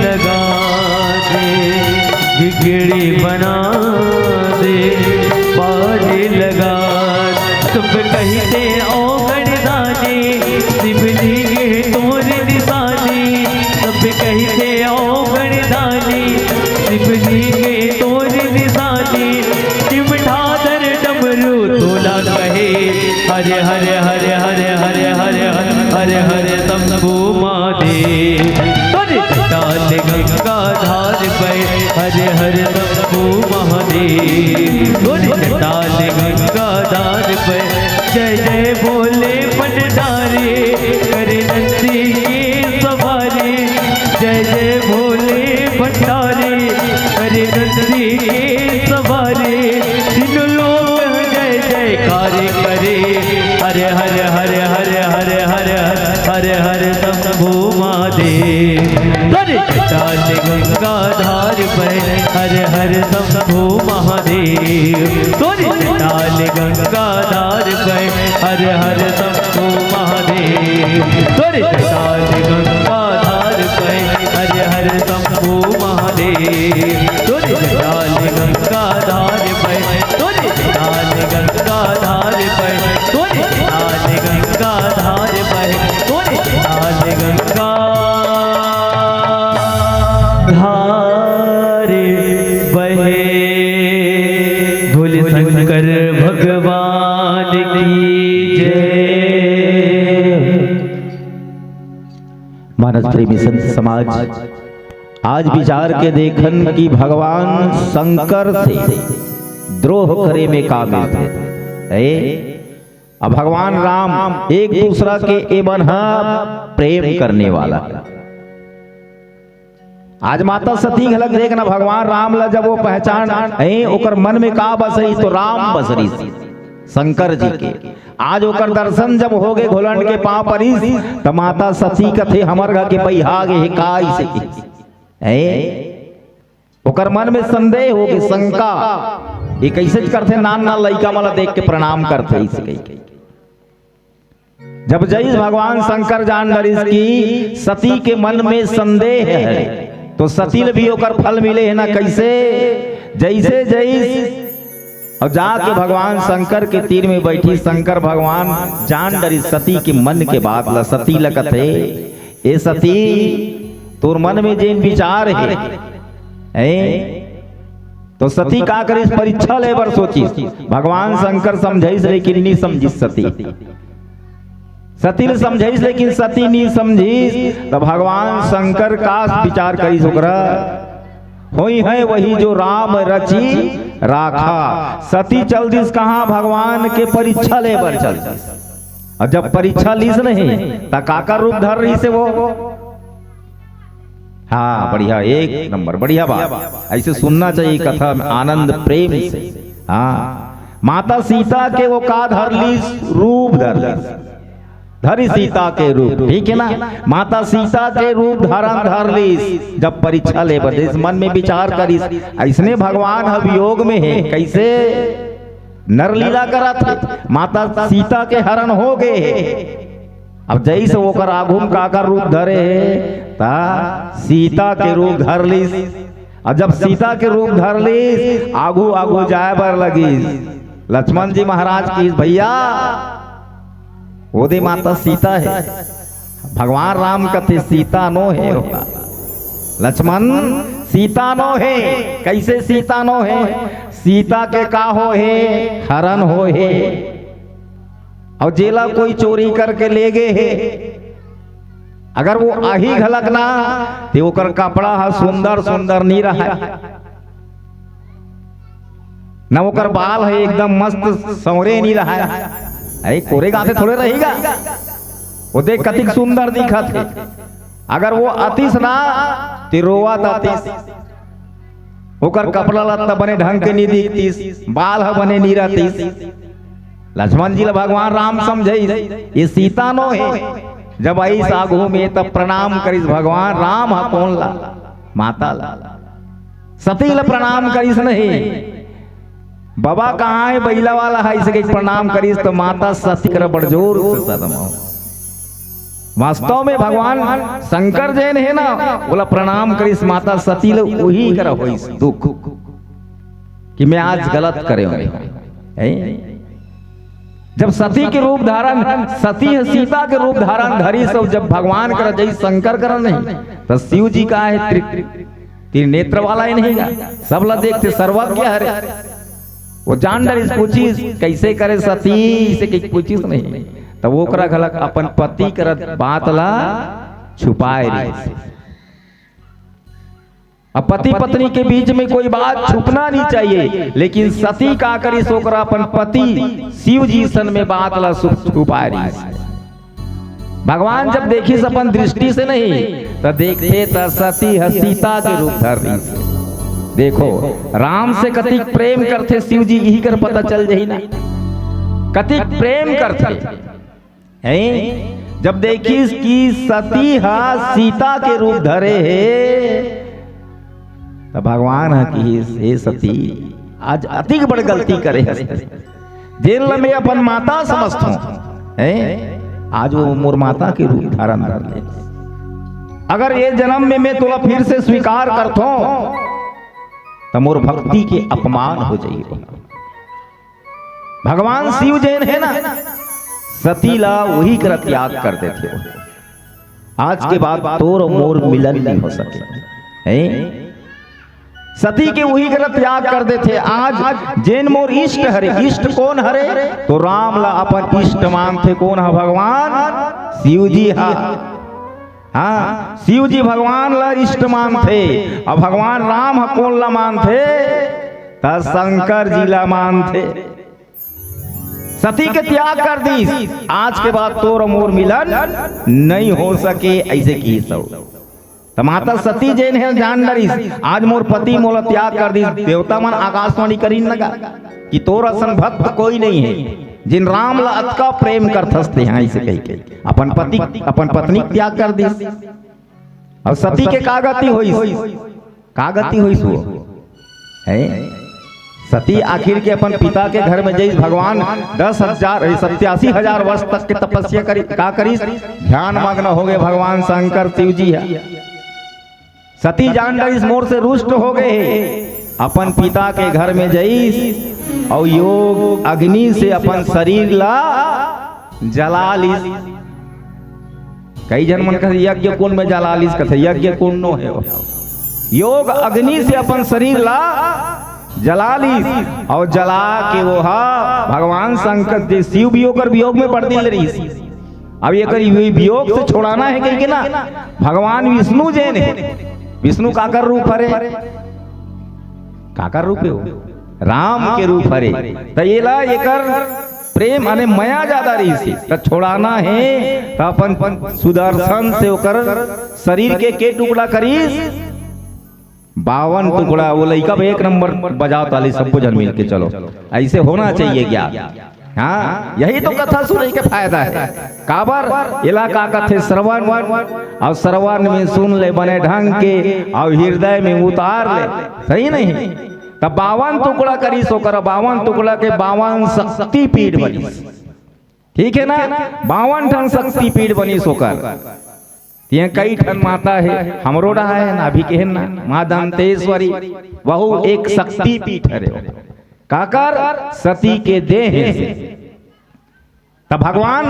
लगा दे, बिगड़ी बना दे, पार लगा। सब कहिथे ओ गणदानी, शिवलिंग तोर निशानी। सब कहिथे ओ गणदानी, शिवलिंग तोर निशानी। चिमटा धर डमरू तोला कहे, हरे हरे हरे हरे हरे हरे हरे हरे हरे शंभू महादेव। तोरे जटाल गंगा धार पे, हरे हरे शंभू महादेव। तोरे जटाल गंगा धार पे, जय जय भोले भंडारी, करे नंदी के सवारी। जय जय भोले भंडारी, करे नंदी के सवारी। तीनों लोग जय जयकार करे, हरे हरे हरे हरे हरे हरे हरे हरे हरे शंभू महादेव। तोरे जटाल गंगा धार पे, हरे हरे शंभू महादेव। तोरे जटाल गंगा धार पे, हरे हरे शंभू महादेव। तोरे जटाल गंगा धार पे, हरे हरे शंभू महादेव। तोरे जटाल गंगा धार पे, तोरे जटाल गंगा धार पे, तोरे जटाल गंगा धार पे, तोरे जटाल गंगा धार बहे। बोले शंकर भगवान की जय। मानस प्रेमी संत समाज, आज विचार के देखन कि भगवान शंकर से द्रोह करे में का मिलथे। ए, अब भगवान राम एक दूसरा के एमन ह प्रेम करने वाला। आज माता सती घलक देखना, भगवान राम ला जब वो पहचान, ए, ओकर मन में का बसरी, तो राम बसरी शंकर जी के। आज ओकर दर्शन जब होगे, घोलंड के पाँव परिस, त माता सती कथे, "हमर घर के बइहा गे हे का इसे?" ए, ओकर मन में संदेह होगे, शंका, "ये कइसे करथे, नान नान लइका मन ला देख के प्रणाम करथे इसे?" जब जइस भगवान शंकर जान डरिस कि सती के मन में संदेह हे, तो सती ल भी ओकर फल मिले हे ना। कइसे? जइसे जइस अउ जाके भगवान शंकर के तीर में बइठी, शंकर भगवान जान डरिस सती के मन के बात ला। सती ल कथे, "ए सती, तोर मन में जेन विचार हे, ए, तो सती का करिस, परीक्षा ले बर सोचिस।" भगवान शंकर समझाइस, लेकिन नी समझिस सती। सती ल समझाइस, लेकिन सती नी समझिस। त भगवान शंकर का विचार करिस ओकरा, "होई है वही जो राम रचि राखा।" सती चल दिस कहाँ? भगवान के परीक्षा ले बर चल दिस। अउ जब परीक्षा लिस नहीं, त काकर रूप धर रहिस हे वो? हाँ, बढ़िया, एक नंबर, बढ़िया बात। अइसे सुनना चाहिए कथा में आनंद प्रेम से। हाँ, माता सीता के वो का धर लिस? रूप धर लिस। धरी सीता के रूप, ठीक हे ना? माता सीता के रूप धारण धर लिस। जब परीक्षा ले बर दिस, मन में विचार करिस, अइसने भगवान ह वियोग में हे, कइसे? नर लीला करत हे, माता सीता के हरण होगे हे। अब जइसे ओकर आघू म काकर रूप धरे हे, त सीता के रूप धर लिस। अउ जब सीता के रूप धर लिस, आघू आघू जाय बर लगिस। लक्ष्मण जी महाराज कहिस, "भइया, वो दे माता सीता हे।" भगवान राम कथे, "सीता नो हे ओहा। लक्ष्मण, सीता नो हे।" कइसे सीता नो हे? सीता के का होहे? हरण होहे। अउ जेला कोई चोरी करके ले गे हे, अगर वो आही घलक ना, ते ओकर कपड़ा ह सुंदर सुंदर नी रहय, न ओकर बाल ह एकदम मस्त संवरे नी रहय। अरे कोरे गांथे थोड़े रही गा, वो देख कतिक सुंदर दिखत हे। अगर वो अतिस ना, ते रोवत अतिस। ओकर कपड़ा लत्ता बने ढंग के नी दिखतिस, बाल ह बने नी रहतिस। लक्ष्मण जी ल भगवान राम समझाइस, "ये सीता नो हे।" जब आइस आघू में, तब प्रणाम करिस भगवान राम ह। कोन ला? माता ला। सती ल प्रणाम करिस नहीं। "बबा कहाँ हे बइला वाला ह?" अइसे कहिके प्रणाम करिस, त माता सती करा बड़ जोर से शर्मा। वास्तव में भगवान शंकर जेन हे ना, ओला प्रणाम करिस माता सती ल, उही करा होइस दुख कि मैं आज गलत करे हों। हैं? जब सती के रूप धारण, सती ह सीता के रूप धारण धरिस, अउ जब भगवान करा जइस शंकर करा नहीं, त शिव जी का हे त्रि-, त्रिनेत्र वाला हे नहीं का, सब ला देखथे, सर्वज्ञ हरे। वो जान डरिस, पूछिस, "कैसे करे सती?" इसे कहीं पूछिस नहीं। तब ओकरा घलक अपन पति करत बात ला छुपाए रहिस। अब पति पत्नी के बीच में कोई बात छुपना नहीं चाहिए, लेकिन सती का करिस, ओकरा अपन पति शिव जी सन में बात ला छु-, छुपाए रहिस। भगवान जब देखिस अपन दृष्टि से नहीं, त देखथे त सती ह सीता के रूप धर रहिस। देखो, राम से कतिक प्रेम करथे शिव जी, इही कर पता चल जही ना, कतिक प्रेम करथे। हैं? जब देखिस कि सती ह सीता के रूप धरे हे, त भगवान ह किहिस, "हे सती, आज अतिक बड़ गलती करे हस, जेन ल मैं अपन माता समझथों, हैं? आज वो मोर माता के रूप धारण धर ले। अगर ये जन्म में मैं तोला फिर से स्वीकार करथों, त मोर भक्ति के अपमान हो जाही।" भगवान शिव जेन हे ना, सती ला उही करा त्याग कर देथे। आज के बाद तोर मोर मिलन नहीं हो सके। हैं? सती के उही करा त्याग कर देथे। आज जेन मोर इष्ट हरे, इष्ट कोन हरे? तो राम ला अपन इष्ट मानथे। कोन ह? भगवान शिव जी ह। हाँ, शिव जी भगवान ला इष्ट मानथे, अउ भगवान राम ह कोन ला मानथे? त शंकर जी ला मानथे। सती के त्याग कर दीस, आज के बाद तोर मोर मिलन नहीं हो सके, ऐसे किहिस। त माता सती जेन हे जान डरिस, आज मोर पति मोला त्याग कर दीस। देवता मन आकाशवाणी करिन लगा कि तोर असन भक्त कोई नहीं है, जिन राम ला अतका प्रेम करथस ते, हाँ, ऐसे कहि के अपन पति, अपन पत्नी के त्याग कर दीस। अउ सती के का गति होइस? का गति होइस वो? हैं? सती आखिर के अपन पिता के घर में जइस। भगवान दस हजार, सत्यासी हजार वर्ष तक के तपस्या करी, का करिस? ध्यान मग्न हो गए भगवान शंकर शिव जी ह। सती जान डरिस मोर से रुष्ट हो गए हे। अपन पिता के घर में जइस अउ योग अग्नि से अपन शरीर ला जला लिस। कई झन मन कथे यज्ञ कुंड में जला लिस, कथे यज्ञ कुंड नो हे वो। योग अग्नि से अपन शरीर ला जला लिस अउ जला के वो हा भगवान शंकर जी शिव भी ओकर वियोग में पड़ दिल रहिस। अब एकर वि-, वियोग से छोड़ाना हे कहिके ना, भगवान विष्णु जेन हे, विष्णु काकर रूप हरे? काकर रूप हे वो? राम के रूप हरे। त एला एकर प्रेम माने मया ज्यादा रहिस हे। त छोड़ाना हे त अपन सुदर्शन से ओकर शरीर के के टुकड़ा करिस? बावन टुकड़ा। वो लइका भी एक नंबर बजाओ ताली, सबको झन मिल के चलो, ऐसे होना चाहिए ज्ञान। हाँ, यही तो कथा सुनई के फायदा हे। काबर एला का कथे? श्रवण। अउ श्रवण में सुन ले बने ढंग के, अउ हृदय में उतार ले, सही नहीं? तब बावन टुकड़ा करिस ओकर, बावन टुकड़ा के बावन शक्ति पीठ बनिस। ठीक हे ना? बावन ठन शक्ति पीठ बनिस ओकर। तिहां कई ठन माता हे, हमरो डहा हे ना, अभी कहेन ना, माँ दंतेश्वरी, वहू एक शक्ति पीठ हरे। काकर? सती के देह से। त भगवान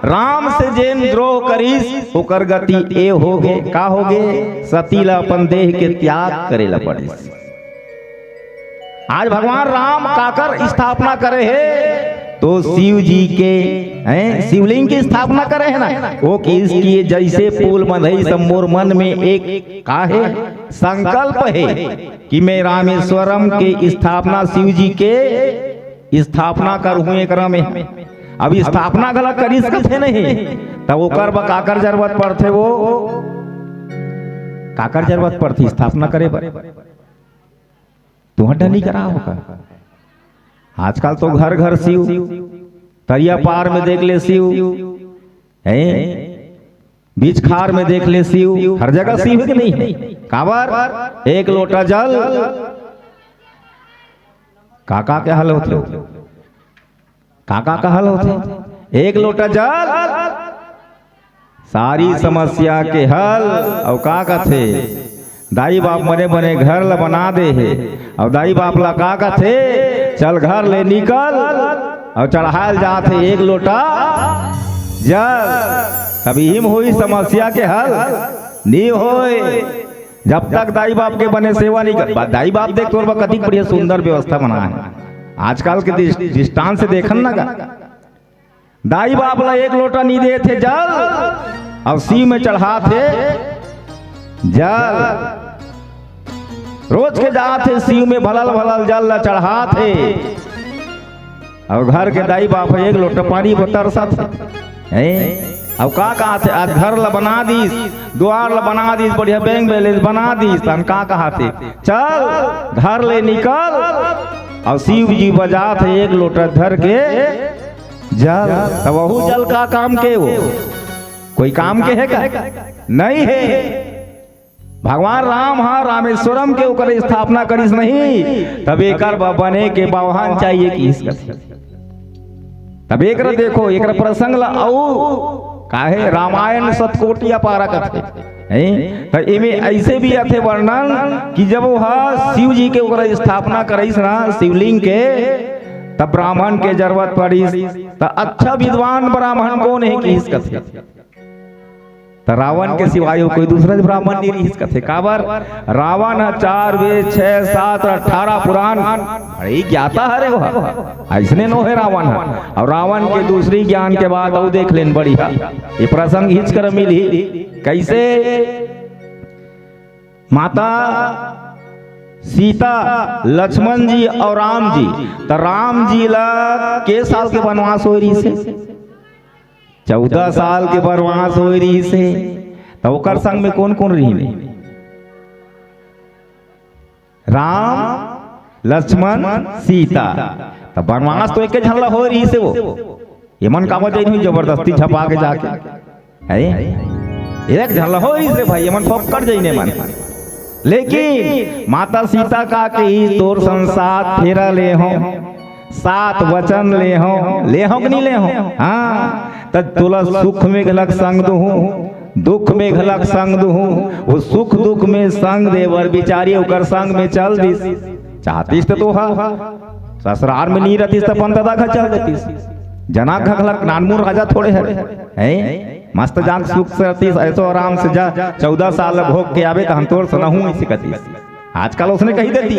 राम से जेन द्रोह करिस, ओकर गति ए होगे। का होगे? सती ला अपन देह के त्याग करे ला पड़िस। आज भगवान राम काकर स्थापना करे हे? तो शिव जी के, हैं, शिवलिंग की स्थापना करे हे ना। वो किस किए जैसे फूल बंधई सब मोर मन में एक का हे? संकल्प हे कि मैं रामेश्वरम के स्थापना, शिव जी के स्थापना करहूं एकरा में। अब स्थापना घला करिस कथे नहीं, तब ओकर बर काकर जरूरत पड़थे? वो काकर जरूरत पड़थे स्थापना करे बर? तुहर डहर नइ करा होगा। आजकल तो घर घर शिव, तरिया पार में देख ले शिव, हैं? बीच खार में देख ले शिव, हर जगह शिव हे कि नहीं हे? काबर? एक लोटा जल, काका के हल होथे, काका के हल होथे, एक लोटा जल सारी समस्या के हल। अउ का कथे, दाई बाप बने बने घर ल बना दे हे, अउ दाई बाप ला का कथे, चल घर ले निकल, अउ चढ़ायल जात हे एक लोटा जल। तब इही म होई समस्या के हल? नी होय। जब तक दाई बाप के बने सेवा नी कर, बा-, दाई बाप देख तोर बर कतिक बढ़िया सुंदर व्यवस्था बनाय हे। आजकल के दृष्-, दृष्टांत से देखन ना गा, दाई बाप ला एक लोटा नी देत हे जल, अउ शिव में चढ़ात हे जल। रोज के जात हे शिव में भलल भलल जल ला चढ़ात हे। अउ घर के दाई बाप ह एक लोटा पानी बर तरसत हे। हैं? अउ का कहत हे, आज घर ला बना दिस, दुआर ला बना दिस, बढ़िया बैंक बैलेंस बना दिस, तहन का कहत हे, चल घर ले निकल। अउ शिव जी बर जात हे एक लोटा धर के जल। तब वहू जल का काम के वो? कोई काम के हे का? नहीं हे। भगवान राम ह रामेश्वरम के ओकर स्थापना करिस नहीं, तब एकर ब-, बने के बवाहन चाहिए किहिस कथे। तब एकर देखो, एकर प्रसंग ला अउ काहे रामायण शतकोटि अपारा कथे, हैं? त एमे ऐसे भी आथे वर्णन कि जब वह शिव जी के ओकर स्थापना करिस ना शिवलिंग के, तब ब्राह्मण के जरूरत पड़िस, त अच्छा विद्वान ब्राह्मण कोन हे किहिस कथे। त रावण के सिवाय वो कोई दूसरा ब्राह्मण नहीं रहिस कथे। काबर? रावण ह चार वेद, छह, सात, अठारह पुराण, बड़े ज्ञाता हरे वो। अइसने नो हे रावण ह। अउ रावण के दूसरी ज्ञान के बात अउ देख लेन बढ़िया। ये प्रसंग हिच कर मिलही। कइसे? माता सीता, लक्ष्मण जी अउ राम जी। त राम जी ला के साल के बनवास होय रहिस हे? चौदह साल के बनवास होय रहिस हे, त ओकर संग में कोन कोन रहिन? राम, लक्ष्मण, सीता। त बनवास तो एके झन ला होय रहिस हे वो। एमन काबर जइन होही जबरदस्ती झपा के जाके? हैं? एक झन ला होय रहिस हे भाई, एमन फोकट जइन एमन। लेकिन माता सीता का कही, तोर संग सात फेरा ले हों, सात वचन ले हों, ले हों कि नहीं ले हों? हाँ, त तोला सुख में घलक संग दुहूं, दुख में घलक संग दुहूं। वो सुख दुख में संग दे बर बिचारी ओकर संग में चल दिस। चाहतिस त तो हा ससुरार में नहीं रहतिस त अपन ददा घर चल देतिस। जना घलक नानमुन राजा थोड़े हरे, हैं? मस्त जान सुख से रहतिस, ऐसो आराम से जा, चौदह साल भोग के आबे, तहन तोर से नहूं, ऐसे कतिस। आजकल उसने कही देती,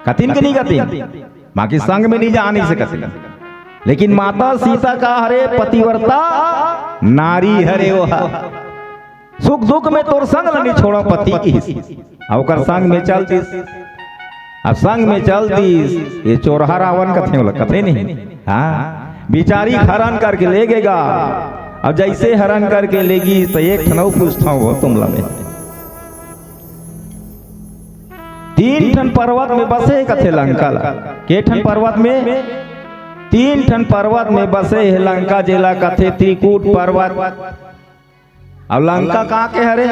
कतिन के नहीं कतिन, बाकी संग में नहीं जान, ऐसे कतिन। लेकिन माता सीता का हरे पतिव्रता नारी हरे, वो सुख दुख में तोर संग ल नहीं छोड़ा पति की। आ ओकर संग में चल दिस। अब संग में चल दिस, ये चोरहा रावण कथे, ओला कथे नहीं। हाँ, बिचारी हरण करके ले गेगा। अब जैसे हरण करके लेगी, तो एक ठन अउ पूछता हूँ वो तुम ला में। तीन ठन पर्वत में बसे कथे लंका ला। के ठन पर्वत में? तीन ठन पर्वत में बसे हे लंका, जेला कथे त्रिकूट पर्वत। अब लंका का के हरे?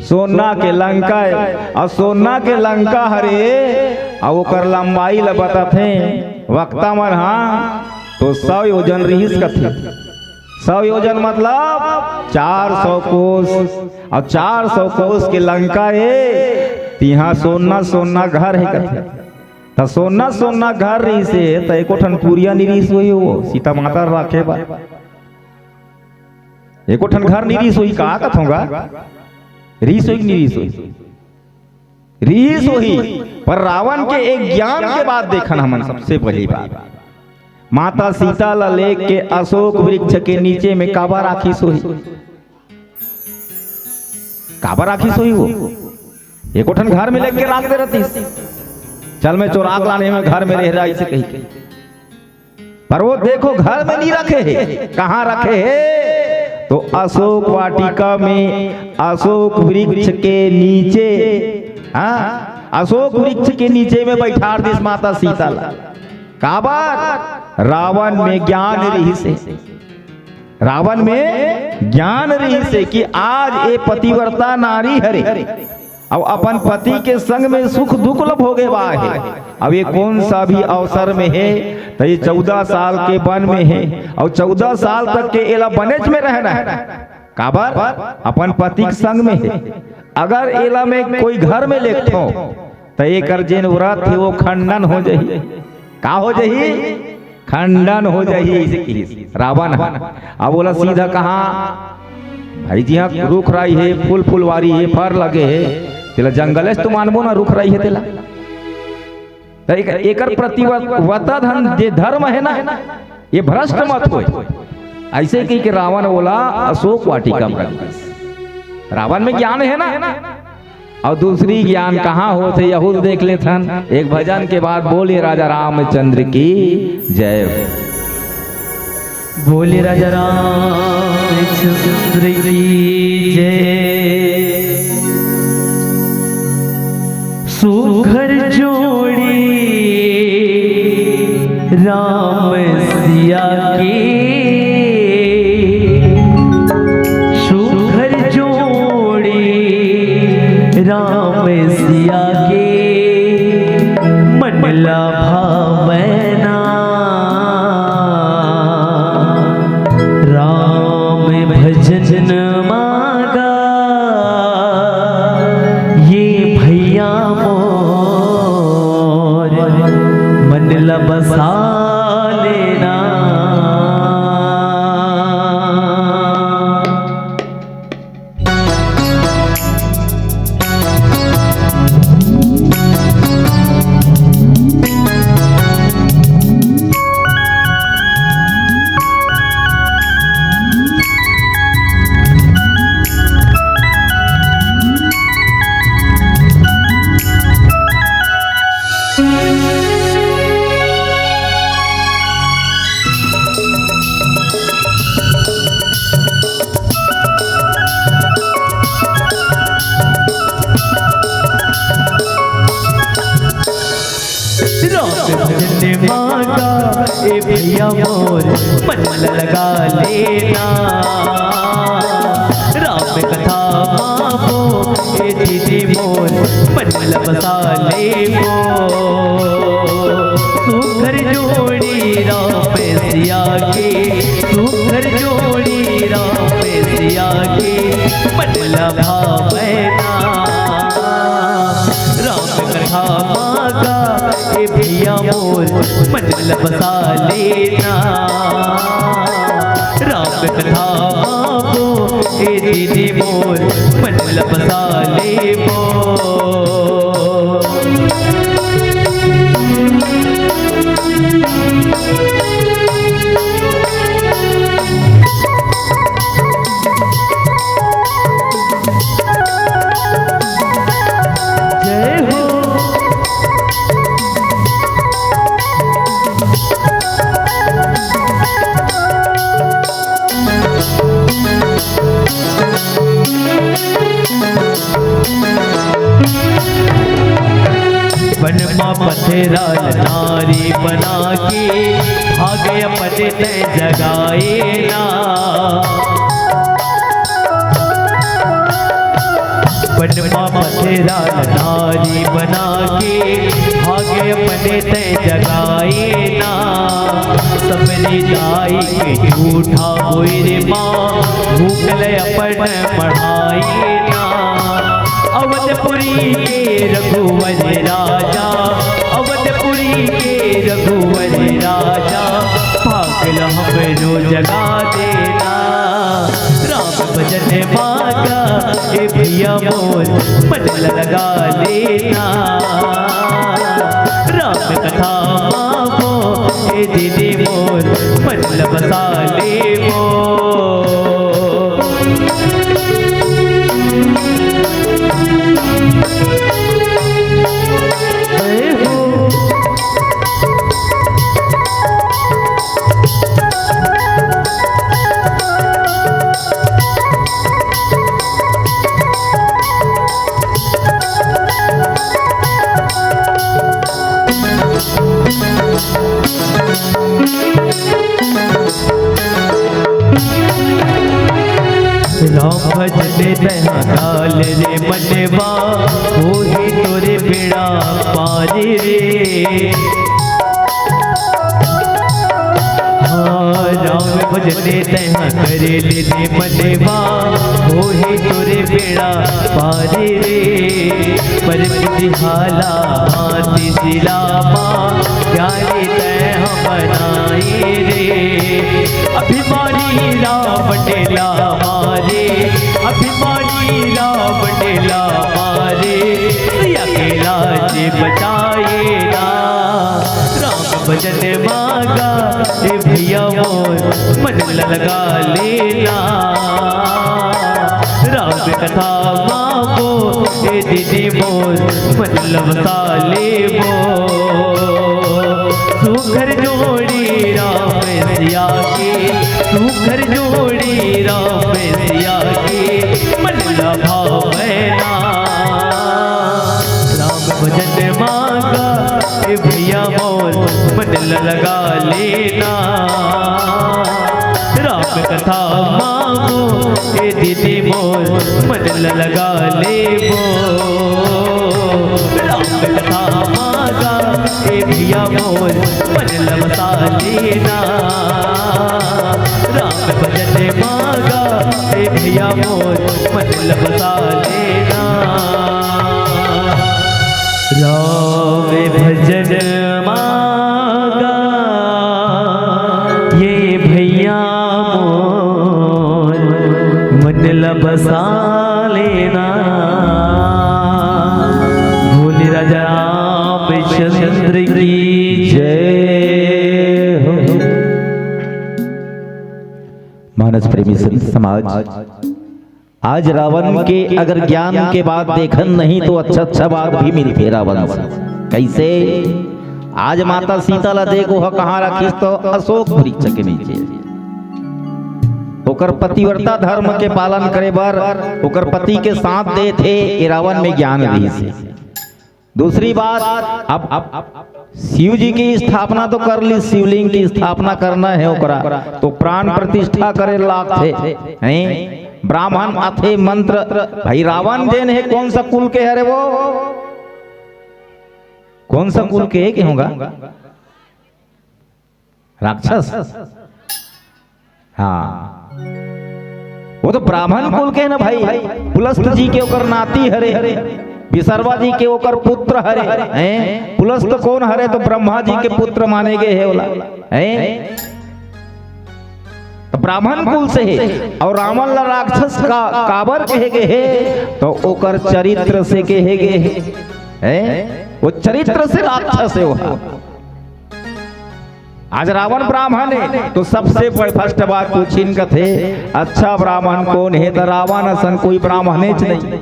सोना के लंका हे। अउ सोना के लंका हरे, अउ ओकर लंबाई ल बताथे वक्ता मन हा, तो सौ योजन रिहिस कथे। सौ योजन मतलब चार सौ कोस, अउ चार सौ कोस के लंका हे, तिहा सोना सोना घर हे कथे। त सोना सोना घर रिहिस हे, त एको ठन कुरिया नि रिहिस होही वो सीता माता राखे बर। एको ठन घर नि रिहिस होही, का कथों गा? रिहिस होही कि नि रिहिस होही? रिहिस होही, पर रावण के एक ज्ञान के बात देखन हमन, सबसे पहली बात, माता सीता ला लेके अशोक वृक्ष के नीचे में काबर राखिस होही? काबर राखिस होही वो? एको ठन घर में लेके राख दे रहतिस, चल मैं चोरा के लाने में घर में रह रहा, इसे कही के। पर वो देखो, घर में नहीं रखे हे। कहाँ रखे हे? तो अशोक वाटिका में, अशोक वृक्ष के नीचे। हाँ, अशोक वृक्ष के नीचे में बैठार दिस माता सीता ला। काबर? रावण में ज्ञान रिहिस हे। रावण में ज्ञान रिहिस हे कि आज ए पतिव्रता नारी हरे, अउ अपन पति के संग में सुख दुख ल भोगे बर हे। अब ये कोन सा भी अवसर में हे, त ये चौदह साल के बन में हे, अउ चौदह साल तक के एला बनेच में रहना हे। काबर? अपन पति के संग में हे। अगर एला मैं कोई घर में लेगथों, त एकर जेन व्रत हे, वो खंडन हो जाही। का हो जाही? खंडन हो जाही, अइसे किहिस रावण ह। अब ओला सीधा कहा, भाई जी, इहाँ रुख राई हे, फूल फुलवारी हे, फर लगे हे, तेला जंगलेच तो मानबो ना, रुख राई हे तेला। त एक, एकर प्रतिवत-, वता धन जे धर्म हे ना, ये भ्रष्ट मत होय। अइसे कहिके रावण ओला अशोक वाटिका में रख दिस। रावण में ज्ञान हे ना, अउ दूसरी ज्ञान कहाँ होथे, यहू ल देख लेथन एक भजन के बाद। बोले राजा रामचंद्र की जय। बोले राजा रामचंद्र की जय। सुघर जोड़ी राम सिया के, सुघर जोड़ी राम सिया के, मन ला भावै ना राम भजन मागा, ये भैया मोर मन ला बसा लेना। राम भजन मागा ए भैया मोर, मन लगा लेना। राम कथा मागो ए दीदी मोर, मन बसा लेबो। सुघर जोड़ी राम सिया के, सुघर जोड़ी राम सिया के, मन भावै ना। राम कथा मागा ए भैया मोर, मन बसा लेना। राम कथा मागो ए दीदी मोर, मन बसा लेबो। जय हो। बन मा पथरा ल नारी बना के, भागे अपने तैं जगाए ना। बन मा पथरा ल नारी बना के, भागे अपने तैं जगाए ना। सबरी दाई के झूठा होय रे माँ, भूख ले अपन मढ़ाए ना। अवधपुरी के रघुवर राजा, अवधपुरी के रघुवर राजा, भाग ल हमरो जगा देना। राम भजन मागा ए भैया मोर, मन लगा लेना। राम कथा मागो ए दीदी मोर, मन बसा लेबो। होही तोरे बेड़ा पारी रे। हाँ, राम भजन तैं कर लेने मनवा, होही तोरे बेड़ा पारी रे। पर बुझिहाला माती जिला मा, जाने तैं हम बनाए रे। अभिमानी रावण ला मारे, अभिमानी रावण ला मारे, सिया के लाज बचाए ना। राम भजन मागा ए भैया मोर, मन लगा लेना। राम कथा मागो ए दीदी मोर, मन लवता लेबो। सुघर जोड़ी राम सिया के, सुघर जोड़ी राम सिया के, मन ला भावै ना। राम भजन मागा ए भैया मोर, मन ला लगा लेना। राम कथा मागो ए दीदी मोर, मन ला लगा लेबो। राम कथा मागा ए भैया मोर, मन ला बसा लेना। राम भजन मागा ए भैया मोर, मन ला बसा लेना। राम भजन मागा ए भैया मोर, मन ला बसा लेना। बोले राजा रामचंद्र की जय हो। मानस प्रेमी संत समाज, आज रावण के अगर ज्ञान के बात देखन नहीं तो अच्छा अच्छा बात भी मिलथे रावण से। कैसे? आज माता सीता ला देखो ह कहाँ रखिस, तो अशोक वृक्ष के नीचे। ओकर पतिव्रता धर्म के पालन करे बर ओकर पति के साथ देथे, ए रावण में ज्ञान रहिस हे। दूसरी बात, अब, अब शिव जी की स्थापना तो कर ली, शिवलिंग की स्थापना करना है ओकरा, तो प्राण प्रतिष्ठा करे लागथे, हैं? ब्राह्मण अथे मंत्र, भाई रावण जेन हे, कौन सा कुल के हरे वो? कौन सा कुल के हे के होगा? राक्षस। हाँ, वो तो ब्राह्मण कुल के ना भाई, पुलस्त जी के ओकर नाती हरे, विसर्वा जी के ओकर पुत्र हरे, हैं? पुलस्त कौन हरे? तो ब्रह्मा जी के पुत्र माने गए हे ओला, हैं? तो ब्राह्मण कुल से हे। और रावण ला राक्षस का काबर कहे गए हे? तो ओकर चरित्र से कहे गए हे, हैं? वो चरित्र से राक्षस हे वो। आज रावण ब्राह्मण हे, तो सबसे बड़ first बात पूछिन कथे, अच्छा ब्राह्मण कौन हे? तो रावण असन कोई ब्राह्मणेच नहीं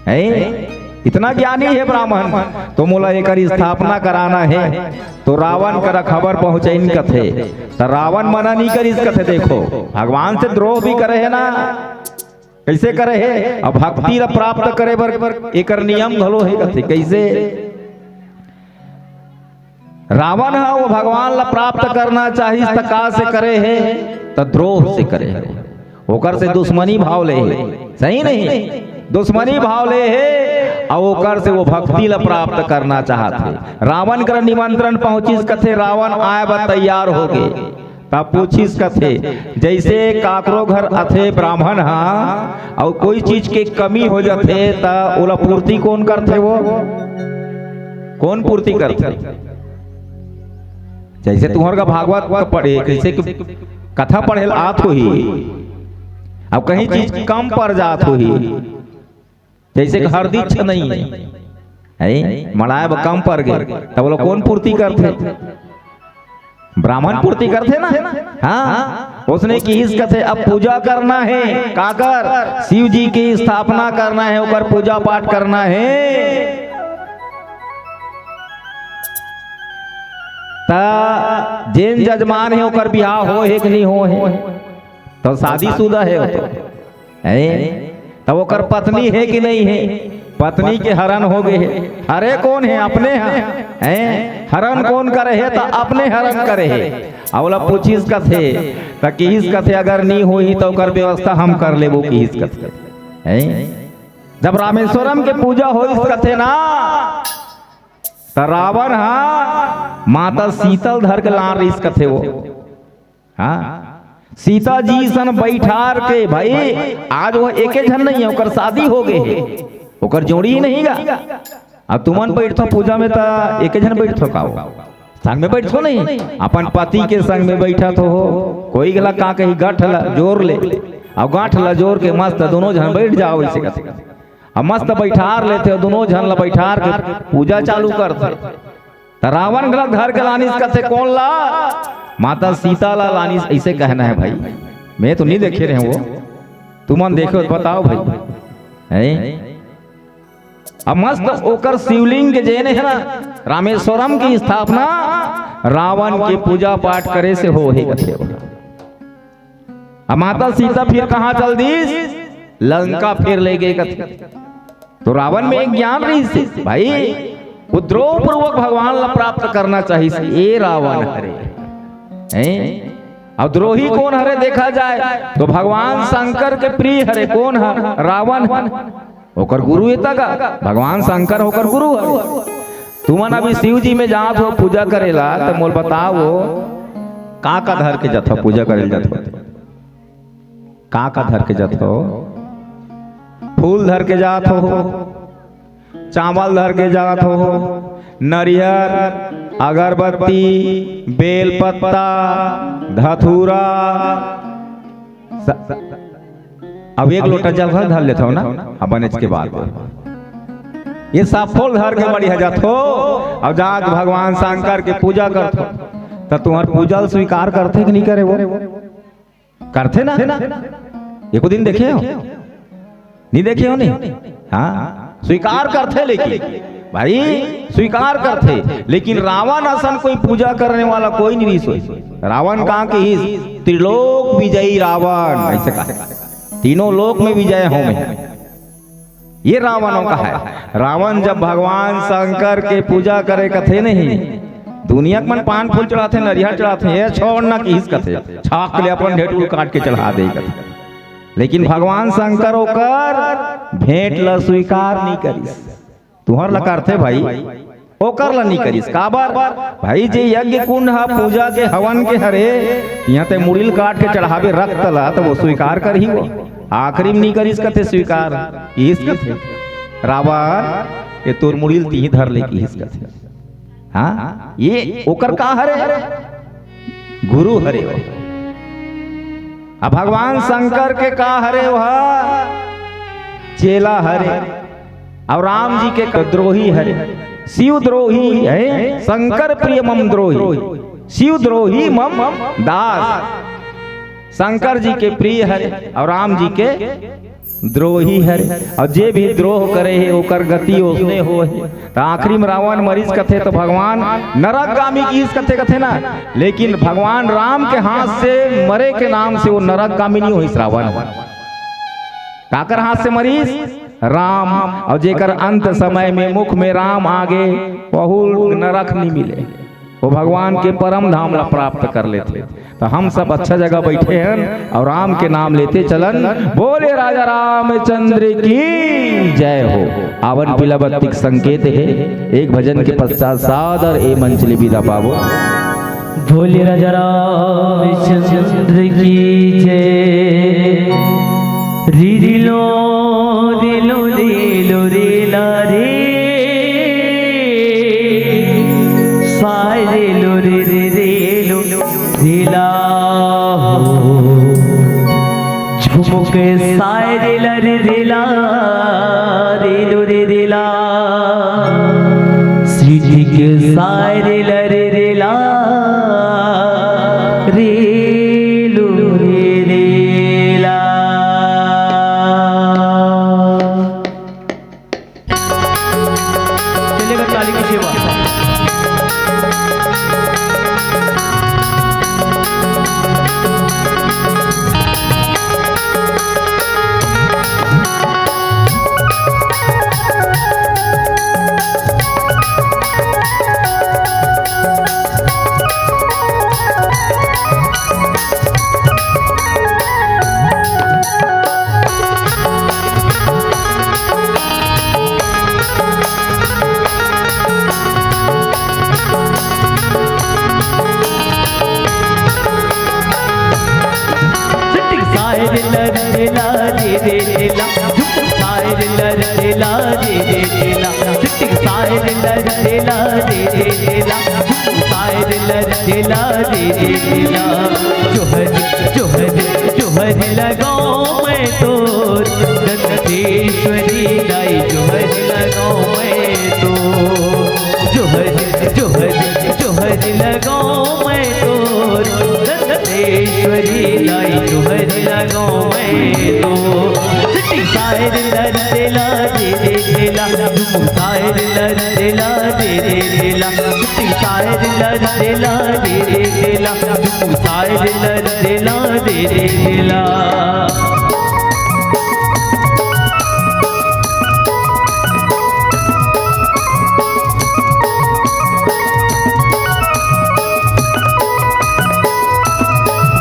हे। इतना ज्ञानी हे ब्राह्मण, तो मोला एकर स्थापना कराना हे। तो रावण करा खबर पहुंचाइन कथे, तो रावण मना नहीं करिस कथे। देखो, भगवान से द्रोह भी करे हे ना, कैसे करे हे? अब भक्ति ला प्राप्त करे बर एकर नियम घलो हे कथे। कैसे? रावण ह वो भगवान ला प्राप्त करना चाहिस त का से करे हे? त द्रोह से करे हे। ओकर से दुश्मनी भाव ले हे, सही नहीं? दुश्मनी भाव ले हे, अउ ओकर से वो भक्ति ला प्राप्त करना चाहत हे। रावण कर निमंत्रण पहुंचिस कथे, रावण आए बर तैयार हो गे। तब पूछिस कथे, जैसे काकरो घर अथे ब्राह्मण हा, अउ कोई चीज के कमी हो जाथे, त ओला पूर्ति कौन करथे? वो कौन पूर्ति करथे? जैसे तुहर का भागवत पढ़े, जैसे कि कथा पढ़े ल आत होही, अब कहीं चीज कम पड़ जात होही, जैसे कि हरदी छनई हे, मड़ाए बर कम पड़ गे, तब ओला कौन पूर्ति करथे? ब्राह्मण पूर्ति करथे ना। हाँ, उसने किहिस कथे, अब पूजा करना हे, काकर? शिव जी की स्थापना करना हे, ओकर पूजा पाठ करना हे। त जेन जजमान हे, ओकर बिहाव हो हे कि नहीं हो हे? तो शादीशुदा हे वो तो। हैं? तब ओकर पत्नी हे कि नहीं हे? पत्नी के हरण हो गे हे। हरे कौन हे? अपने हा। हैं? हरण कौन करे हे? त अपने हरण करे हे। अउ ओला पूछिस कथे, त किहिस कथे, अगर नी होही त ओकर व्यवस्था हम कर लेबो, किहिस कथे। हैं? जब रामेश्वरम के पूजा होइस कथे ना, त रावण हा माता सीता ल धर के लान रहिस कथे वो। हाँ, सीता जी सन बैठार के भाई, आज वो एके झन नहीं है, ओकर शादी हो गए है, ओकर जोड़ी ही नहीं गा। अब तुमन बैठथो पूजा में त एके झन बैठथो का वो? संग में बैठथो नहीं, अपन पति के संग में बैठत हो। कोई गला का कही, गठ ला जोर ले, अब गठ ला जोर के मस्त दोनों झन बैठ जाओ ऐसे करके। अब मस्त बैठार लेथे, दोनों झन ला बैठार के पूजा चालू करथे। त रावण गला धर के लानिस कथे, कौन ला? माता सीता ला लानिस, ऐसे कहना है भाई। मैं तो नहीं देखे रहे वो, तुमन देखे हो तो बताओ भाई। हैं? अब मस्त ओकर शिवलिंग के जेन है ना, रामेश्वरम की स्थापना रावण के पूजा पाठ करे से हो हे कथे। अब माता सीता फिर कहाँ चल दीस? लंका फिर ले गए कथे। तो रावण में एक ज्ञान रहिस भाई, वो द्रोह पूर्वक भगवान ला प्राप्त करना चाहिए। ए रावण हरे, हैं? अब द्रोही कौन हरे देखा जाए तो भगवान शंकर के प्रिय हरे। कौन हर? रावण। ओकर गुरु एता का? भगवान शंकर ओकर गुरु हरे। तुमन अभी शिव जी में जात हो पूजा करेला, तो मोल बताओ, का का धर के जात हो पूजा करे जात हो? का का धर के जात हो? फूल धर के जात हो, चावल धर के जात हो, नरियर, अगरबत्ती, बेलपत्ता, धतूरा, स-, अब एक लोटा जल भर धर लेथव ना, अब बनेच के बात। ये सब फूल धर के बढ़िया जात हो, अब जात भगवान शंकर के पूजा करत हो, त तुम्हार पूजा ल स्वीकार करथे कि नहीं करे वो? करथे ना? एको दिन देखे हो? नहीं देखे हो नहीं? हाँ, स्वीकार करथे, लेकिन भाई, स्वीकार करथे, लेकिन रावण असन कोई पूजा करने वाला कोई नहीं रिहिस होय। रावण कहाँ के हिस? त्रिलोक विजयी रावण, ऐसे कहा, तीनों लोक में विजय हो मैं। ये रावण का है। रावण जब भगवान शंकर के पूजा करे कथे नहीं, दुनिया के मन पान फूल चढ़ाथे, नरिहर चढ़ाथे, ये छोड़ ना किहिस कथे, छाक ले अपन ढेटुल काट के चढ़ा दे कथे। लेकिन भगवान शंकर ओकर भेंट ला स्वीकार नहीं करिस। तुहर ला करथे भाई, ओकर ला नहीं करिस। काबर? भाई, जे यज्ञ कुंड हा पूजा के हवन के हरे, यहाँ ते मुड़िल काट के चढ़ावे रक्त ला, तो वो स्वीकार करही वो। आखिरी में नहीं करिस कथे स्वीकार, किहिस कथे, रावण, ये तोर मुड़िल तिही धर ले, किहिस कथे। हाँ, ये ओकर का हरे? गुरु हरे। अब भगवान शंकर के का हरे? वह चेला हरे। और राम जी के क-, द्रोही हरे, शिव द्रोही है, शंकर प्रिय मम द्रोही, शिव द्रोही मम दास। शंकर जी के प्रिय हरे और राम जी के द्रोही हरे, और जे भी द्रोह करे हे, ओकर गति ओसने हो हे। त आखिरी में रावण मरिस कथे, तो भगवान नरकगामी किहिस कथे, कथे ना, लेकिन भगवान राम के हाथ से मरे के नाम से वो नरकगामी नहीं होइस रावण। काकर हाथ से मरिस? राम। और जेकर अंत समय में मुख में राम आगे, वहू नरक नहीं मिले, वो भगवान के परम धाम ला प्राप्त कर लेथे। तो हम सब अच्छा जगह बैठे हैं और राम के नाम लेते चलन। बोले राजा रामचंद्र की जय हो। आवन पीला बत्ती के संकेत है। एक भजन के पश्चात सादर ए मंच ले विदा पाबो। बोले राजा रामचंद्र की जय। री री लो, री लो, री लो, री ला रे। सारे लो रे रे रे लो रे ला हो। झुमुक सारे ला रे रे ला, रे लो रे रे ला। सीटी के सारे ला रे रे ला, रे लो रे रे ला। चलेगा ताली की सेवा। रे रे ला, झुम साय रे ला रे रे ला रे रे रे ला, झुम साय रे ला रे रे ला रे रे रे ला, झुम साय रे ला रे रे ला रे रे रे ला। जोहर, जोहर, जोहर लगाओ मैं तो, दंतेश्वरी दाई जोहर लगाओ मैं तो। जोहर, जोहर, जोहर लगाओ मैं तो, दंतेश्वरी दाई जोहर लगाओ मैं तो। सिट्टी साय रे ला रे ला रे रे रे ला, झुम साय रे ला रे ला रे रे रे ला, सिट्टी साय रे ला रे ला रे रे रे ला, झुम साय रे ला रे ला रे रे रे ला।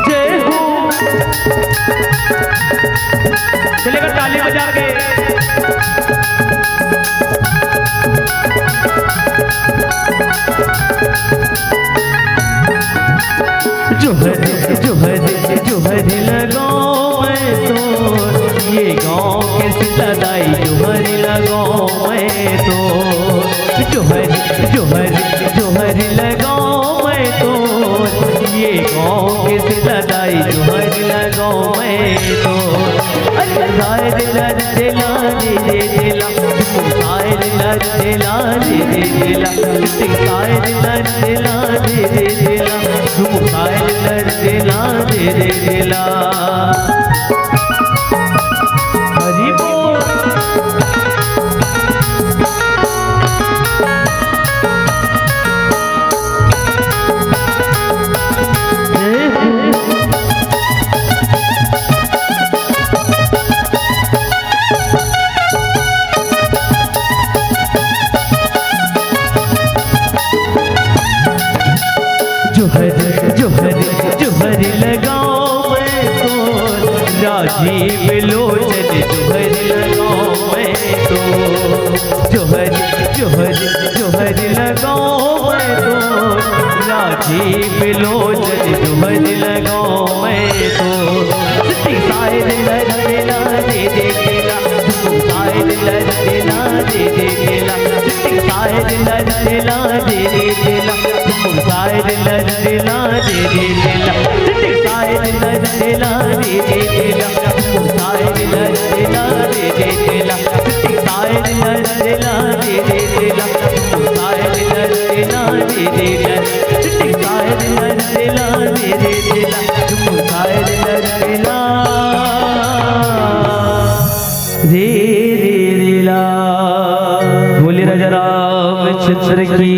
जय हो। चलेगा ताली बजा के। जोहर, जोहर, जोहर लगाओ मैं तो, ये गाँव के शीतला दाई जोहर लगाओ मैं तो। जोहर, जोहर, जोहर लगाओ मैं तो, ये गाँव के शीतला दाई जोहर लगाओ मैं तो। अरे साय रे ला रे ला रे रे रे ला, झुम साय रे ला रे ला रे रे रे ला, झुम साय रे ला रे ला रे रे रे ला, झुम साय रे ला रे ला रे रे रे ला। हरि बोल। जोहर, जोहर, जोहर लगाओ मैं तो, राजीव लोचन जोहर लगाओ मैं तो। जोहर, जोहर, जोहर लगाओ मैं तो, राजीव लोचन जोहर लगाओ मैं तो। सिट्टी साय रे ला रे ला रे रे रे ला, झुम साय रे ला रे ला रे रे रे ला, सिट्टी साय रे ला रे ला रे रे रे ला, झुम साय रे ला रे ला रे रे रे ला, सिट्टी साय रे ला रे ला रे रे रे ला, झुम साय रे ला रे ला रे रे रे ला, सिट्टी साय रे ला रे ला रे रे रे ला, झुम साय रे ला रे ला रे रे ला, सिट्टी साय रे ला रे ला रे रे रे ला, झुम साय रे ला रे ला रे रे रे ला। बोलिए राजा रामचंद्र की